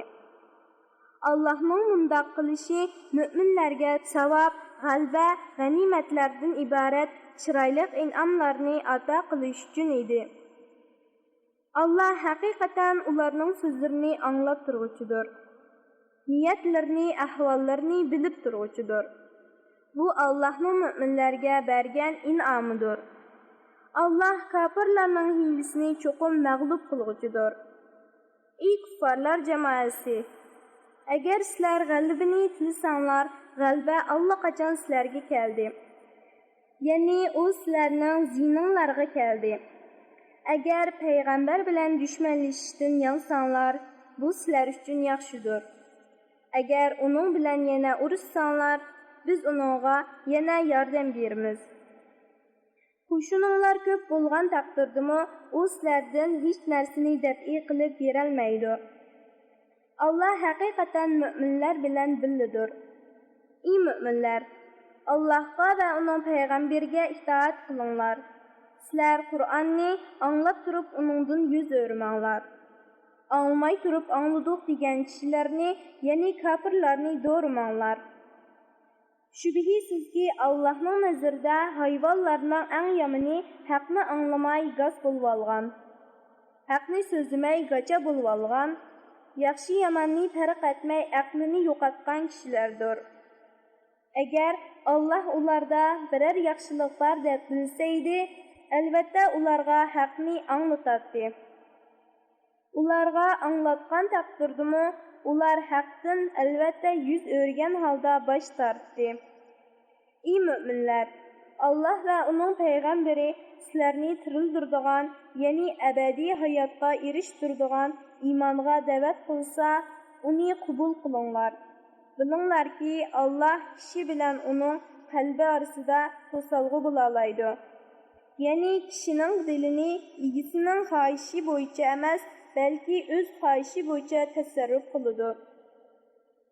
ئاللاھنىڭ مۇنداق قىلىشى مۆمىنلەرگە ساۋاب، غەلىبە، غەنىيمەتلەردىن ئىبارەت چىرايلىق ئىنئاملارنى ئاتا قىلىش ئۈچۈن ئىدى. ئاللاھ ھەقىقەتەن ئۇلارنىڭ سۆزلىرىنى ئاڭلاپ تۇرغۇچىدۇر. نىيەتلىرىنى، ئەھۋاللىرىنى بىلىپ تۇرغۇچىدۇر. بۇ ئاللاھنىڭ مۆمىنلەرگە بەرگەن ئىنئامىدۇر. ئاللاھ كاپىرلارنىڭ ھىيلىسىنى چوقۇم مەغلۇپ قىلغۇچىدۇر. ئى كۇففارلار جامائەسى! ئەگەر سىلەر غەلىبىنى تىلىسەڭلار، غەلىبە ئاللىقاچان سىلەرگە كەلدى. يەنى ئۇ سىلەرنىڭ زىيىنىڭلارغا كەلدى. ئەگەر پەيغەمبەر بىلەن دۈشمەنلىشىشتىن يانساڭلار، بۇ سىلەر ئۈچۈن ياخشىدۇر. ئەگەر ئۇنىڭ بىلەن يەنە ئۇرۇشساڭلار، بىز ئۇنىڭغا يەنە ياردەم بېرىمىز. قوشۇنۇڭلار كۆپ بولغان تەقدىردىمۇ، ئۇ سىلەردىن ھېچ نەرسىنى دەپئى قىلىپ بېرەلمەيدۇ. ئاللاھ ھەقىقەتەن مۆمىنلەر بىلەن بىللىدۇر. ئى مۆمىنلەر! ئاللاھقا ۋە ئۇنىڭ پەيغەمبىرىگە ئىتائەت قىلىڭلار. سىلەر قۇرئاننى ئاڭلاپ تۇرۇپ ئۇنىڭدىن يۈز ئۆرۈمەڭلار. ئاڭلىماي تۇرۇپ ئاڭلىدۇق دېگەن كىشىلەرنى، يەنى كاپىرلارنى دورىماڭلار. شۈبھىسىزكى، ئاللاھنىڭ نەزىرىدە ھايۋانلارنىڭ ئەڭ يامىنى ھەقنى ئاڭلىماي گاس بولۇۋالغان، ھەقنى سۆزلىمەي گاچا بولۇۋالغان، ياخشى-ياماننى پەرق ئەتمەي ئەقلىنى يوقاتقان كىشىلەردۇر. ئەگەر ئاللاھ ئۇلاردا بىرەر ياخشىلىق بار دەپ بىلسەيدى، ئەلۋەتتە ئۇلارغا ھەقنى ئاڭلىتاتتى. ئۇلارغا ئاڭلاتقان تەقدىردىمۇ، ئۇلار ھەقتىن ئەلۋەتتە يۈز ئۆرۈگەن ھالدا باش تارتتى. ئى مۆمىنلەر! ئاللاھ ۋە ئۇنىڭ پەيغەمبىرى سىلەرنى تىرىلدۈرىدىغان، يەنى ئەبەدىي ھاياتقا ئېرىشتۈرىدىغان ئىمانغا دەۋەت قىلسا، ئۇنى قوبۇل قىلىڭلار. بىلىڭلاركى، ئاللاھ كىشى بىلەن ئۇنىڭ قەلبى ئارىسىدا توسالغۇ بولالايدۇ. يەنى كىشىنىڭ دىلىنى ئىگىسىنىڭ خاھىشى بويىچە ئەمەس، بەلكى ئۆز خاھىشى بويىچە تەسەررۇپ قىلىدۇ.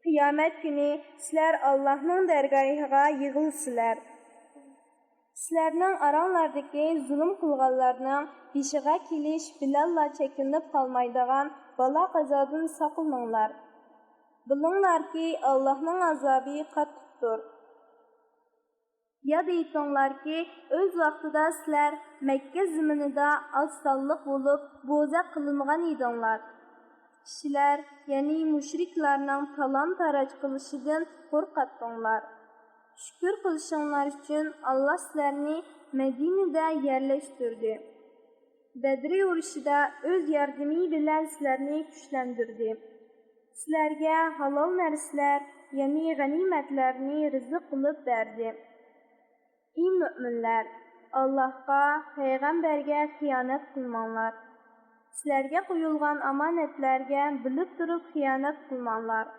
قىيامەت كۈنى سىلەر ئاللاھنىڭ دەرگاھىغا يىغىلىسىلەر. سىلەرنىڭ ئاراڭلاردىكى زۇلۇم قىلغانلارنىڭ بېشىغا كېلىش بىلەنلا چەكلىنىپ قالمايدىغان بالا-قازادىن ساقلىنىڭلار. بىلىڭلاركى، ئاللاھنىڭ ئازابى قاتتىقتۇر. ياد ئېتىڭلاركى، ئۆز ۋاقتىدا سىلەر مەككە زېمىنىدا ئاز سانلىق بولۇپ، بوزەك قىلىنغان ئىدىڭلار. كىشىلەر، يەنى مۇشرىكلارنىڭ تالان-تاراج قىلىشىدىن قورقاتتىڭلار. شۈكۈر قىلىشىڭلار ئۈچۈن، ئاللاھ سىلەرنى مەدىنىدە يەرلەشتۈردى. بەدرى ئۇرۇشىدا ئۆز ياردىمى بىلەن سىلەرنى كۈچلەندۈردى. سىلەرگە ھالال نەرسىلەر، يەنى غەنىيمەتلەرنى رىزىق قىلىپ بەردى. ئى مۆمىنلەر! ئاللاھقا، پەيغەمبەرگە خىيانەت قىلماڭلار. سىلەرگە قويۇلغان ئامانەتلەرگە بىلىپ تۇرۇپ خىيانەت قىلماڭلار.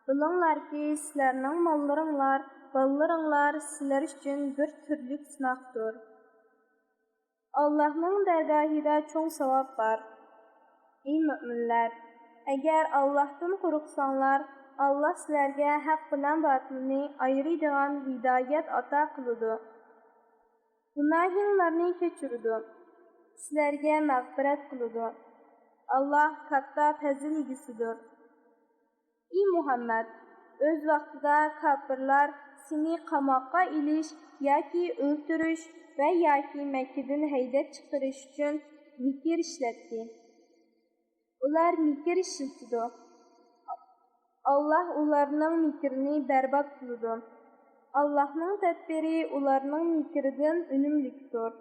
بىلىڭلاركى، سىلەرنىڭ ماللىرىڭلار، بالىلىرىڭلار سىلەر ئۈچۈن بىر تۈرلۈك سىناقتۇر. ئاللاھنىڭ دەرگاھىدا چوڭ ساۋاب بار. ئى مۆمىنلەر! ئەگەر ئاللاھتىن قورقساڭلار، ئاللاھ سىلەرگە ھەق بىلەن باتىلنى ئايرىيدىغان ھىدايەت ئاتا قىلىدۇ. گۇناھىڭلارنى كەچۈرىدۇ. سىلەرگە مەغپىرەت قىلىدۇ. ئاللاھ كاتتا پەزىل ئىگىسىدۇر. ئى مۇھەممەد! ئۆز ۋاقتىدا كاپىرلار سېنى قاماققا ئېلىش ياكى ئۆلتۈرۈش ۋە ياكى مەككىدىن ھەيدەپ چىقىرىش ئۈچۈن مىكىر ئىشلەتتى. ئۇلار مىكىر ئىشلىتىدۇ. ئاللاھ ئۇلارنىڭ مىكرىنى بەربات قىلىدۇ. ئاللاھنىڭ تەدبىرى ئۇلارنىڭ مىكرىدىن ئۈنۈملۈكتۇر.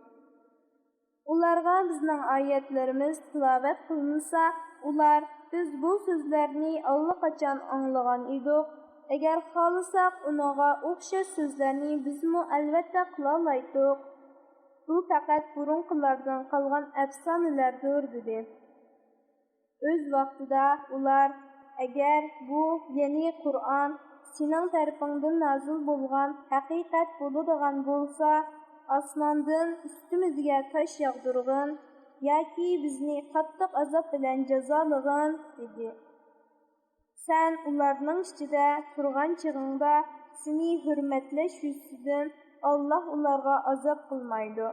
ئۇلارغا بىزنىڭ ئايەتلىرىمىز تىلاۋەت قىلىنسا، ئۇلار، بىز بۇ سۆزلەرنى ئاللىقاچان ئاڭلىغان ئىدۇق. ئەگەر خالىساق، ئۇنىڭغا ئوخشاش سۆزلەرنى بىزمۇ ئەلۋەتتە قىلالايتتۇق. بۇ پەقەت بۇرۇنقىلاردىن قالغان ئەپسانىلەردۇر، دېدى. ئۆز ۋاقتىدا ئۇلار، ئەگەر بۇ، يەنى قۇرئان، سېنىڭ تەرىپىڭدىن نازىل بولغان ھەقىقەت بولىدىغان بولسا، ئاسماندىن ئۈستىمىزگە تاش ياغدۇرغىن ياكى بىزنى قاتتىق ئازاب بىلەن جازالىغىن، دېدى. سەن ئۇلارنىڭ ئىچىدە تۇرغان چېغىڭدا سېنى ھۆرمەتلەش يۈزىسىدىن ئاللاھ ئۇلارغا ئازاب قىلمايدۇ.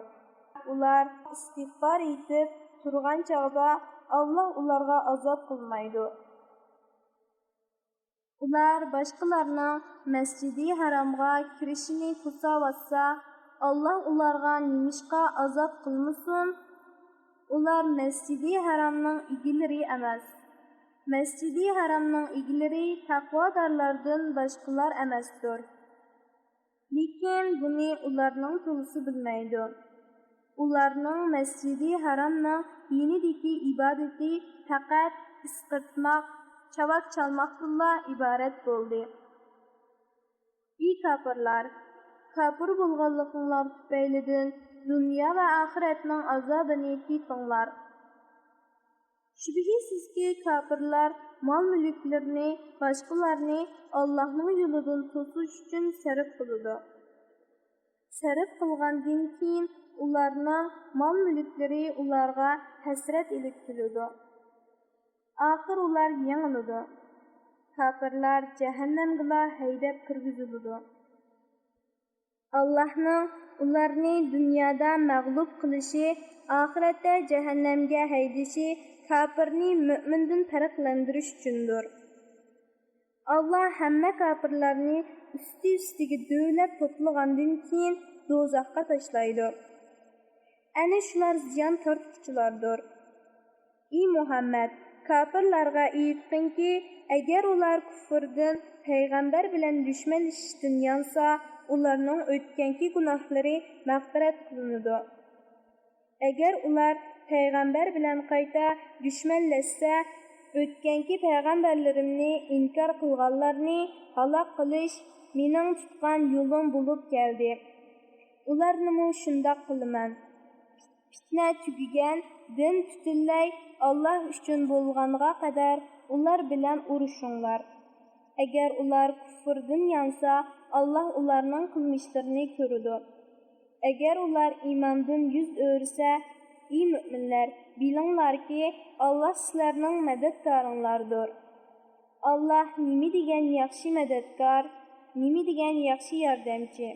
ئۇلار ئىستىغپار ئېيتىپ تۇرغان چاغدا ئاللاھ ئۇلارغا ئازاب قىلمايدۇ. ئۇلار باشقىلارنىڭ مەسجىدى ھارامغا كىرىشىنى توساۋاتسا، ئاللاھ ئۇلارغا نېمىشقا ئازاب قىلمىسۇن؟ ئۇلار مەسجىدى ھارامنىڭ ئىگىلىرى ئەمەس. مەسجىدى ھارامنىڭ ئىگىلىرى تەقۋادارلاردىن باشقىلار ئەمەستۇر. لېكىن بۇنى ئۇلارنىڭ تولىسى بىلمەيدۇ. ئۇلارنىڭ مەسجىدى ھارامنىڭ يېنىدىكى ئىبادىتى پەقەت ئىسقىرتماق، چاۋاك چالماقتىنلا ئىبارەت بولدى. ئى كاپىرلار! كاپىر بولغانلىقىڭلار تۈپەيلىدىن دۇنيا ۋە ئاخىرەتنىڭ ئازابىنى تېتىڭلار. شۈبھىسىزكى، كاپىرلار مال-مۈلۈكلىرىنى باشقىلارنى ئاللاھنىڭ يولىدىن توسۇش ئۈچۈن سەرپ قىلىدۇ. سەرپ قىلغاندىن كېيىن، ئۇلارنىڭ مال-مۈلۈكلىرى ئۇلارغا ھەسرەت ئېلىپ كېلىدۇ. ئاخىر ئۇلار يېڭىلىدۇ. كاپىرلار جەھەننەمگىلا ھەيدەپ كىرگۈزۈلىدۇ. ئاللاھنىڭ ئۇلارنى دۇنيادا مەغلۇپ قىلىشى، ئاخىرەتتە جەھەننەمگە ھەيدىشى كاپىرنى مۆمىندىن پەرقلەندۈرۈش ئۈچۈندۇر. ئاللاھ ھەممە كاپىرلارنى ئۈستى-ئۈستىگە دۆۋىلەپ توپلىغاندىن كېيىن دوزاخقا تاشلايدۇ. ئەنە شۇلار زىيان تارتقۇچىلاردۇر. ئى مۇھەممەد، كاپىرلارغا ئېيتقىنكى، ئەگەر ئۇلار كۇفرىدىن، پەيغەمبەر بىلەن دۈشمەنلىشىشتىن يانسا، ئۇلارنىڭ ئۆتكەنكى گۇناھلىرى مەغپىرەت قىلىنىدۇ. ئەگەر ئۇلار پەيغەمبەر بىلەن قايتا دۈشمەنلەشسە، ئۆتكەنكى پەيغەمبەرلىرىمنى ئىنكار قىلغانلارنى ھالاك قىلىش مېنىڭ تۇتقان يولۇم بولۇپ كەلدى. ئۇلارنىمۇ شۇنداق قىلىمەن. پىتنە تۈگىگەن، دىن پۈتۈنلەي ئاللاھ ئۈچۈن بولغانغا قەدەر ئۇلار بىلەن ئۇرۇشۇڭلار. ئەگەر ئۇلار كۇفرىدىن يانسا، ئاللاھ ئۇلارنىڭ قىلمىشلىرىنى كۆرىدۇ. ئەگەر ئۇلار ئىماندىن يۈز ئۆرۈسە، ئى مۆمىنلەر، بىلىڭلاركى، ئاللاھ سىلەرنىڭ مەدەتكارىڭلاردۇر. ئاللاھ نېمە دېگەن ياخشى مەدەتكار، نېمە دېگەن ياخشى ياردەمچى!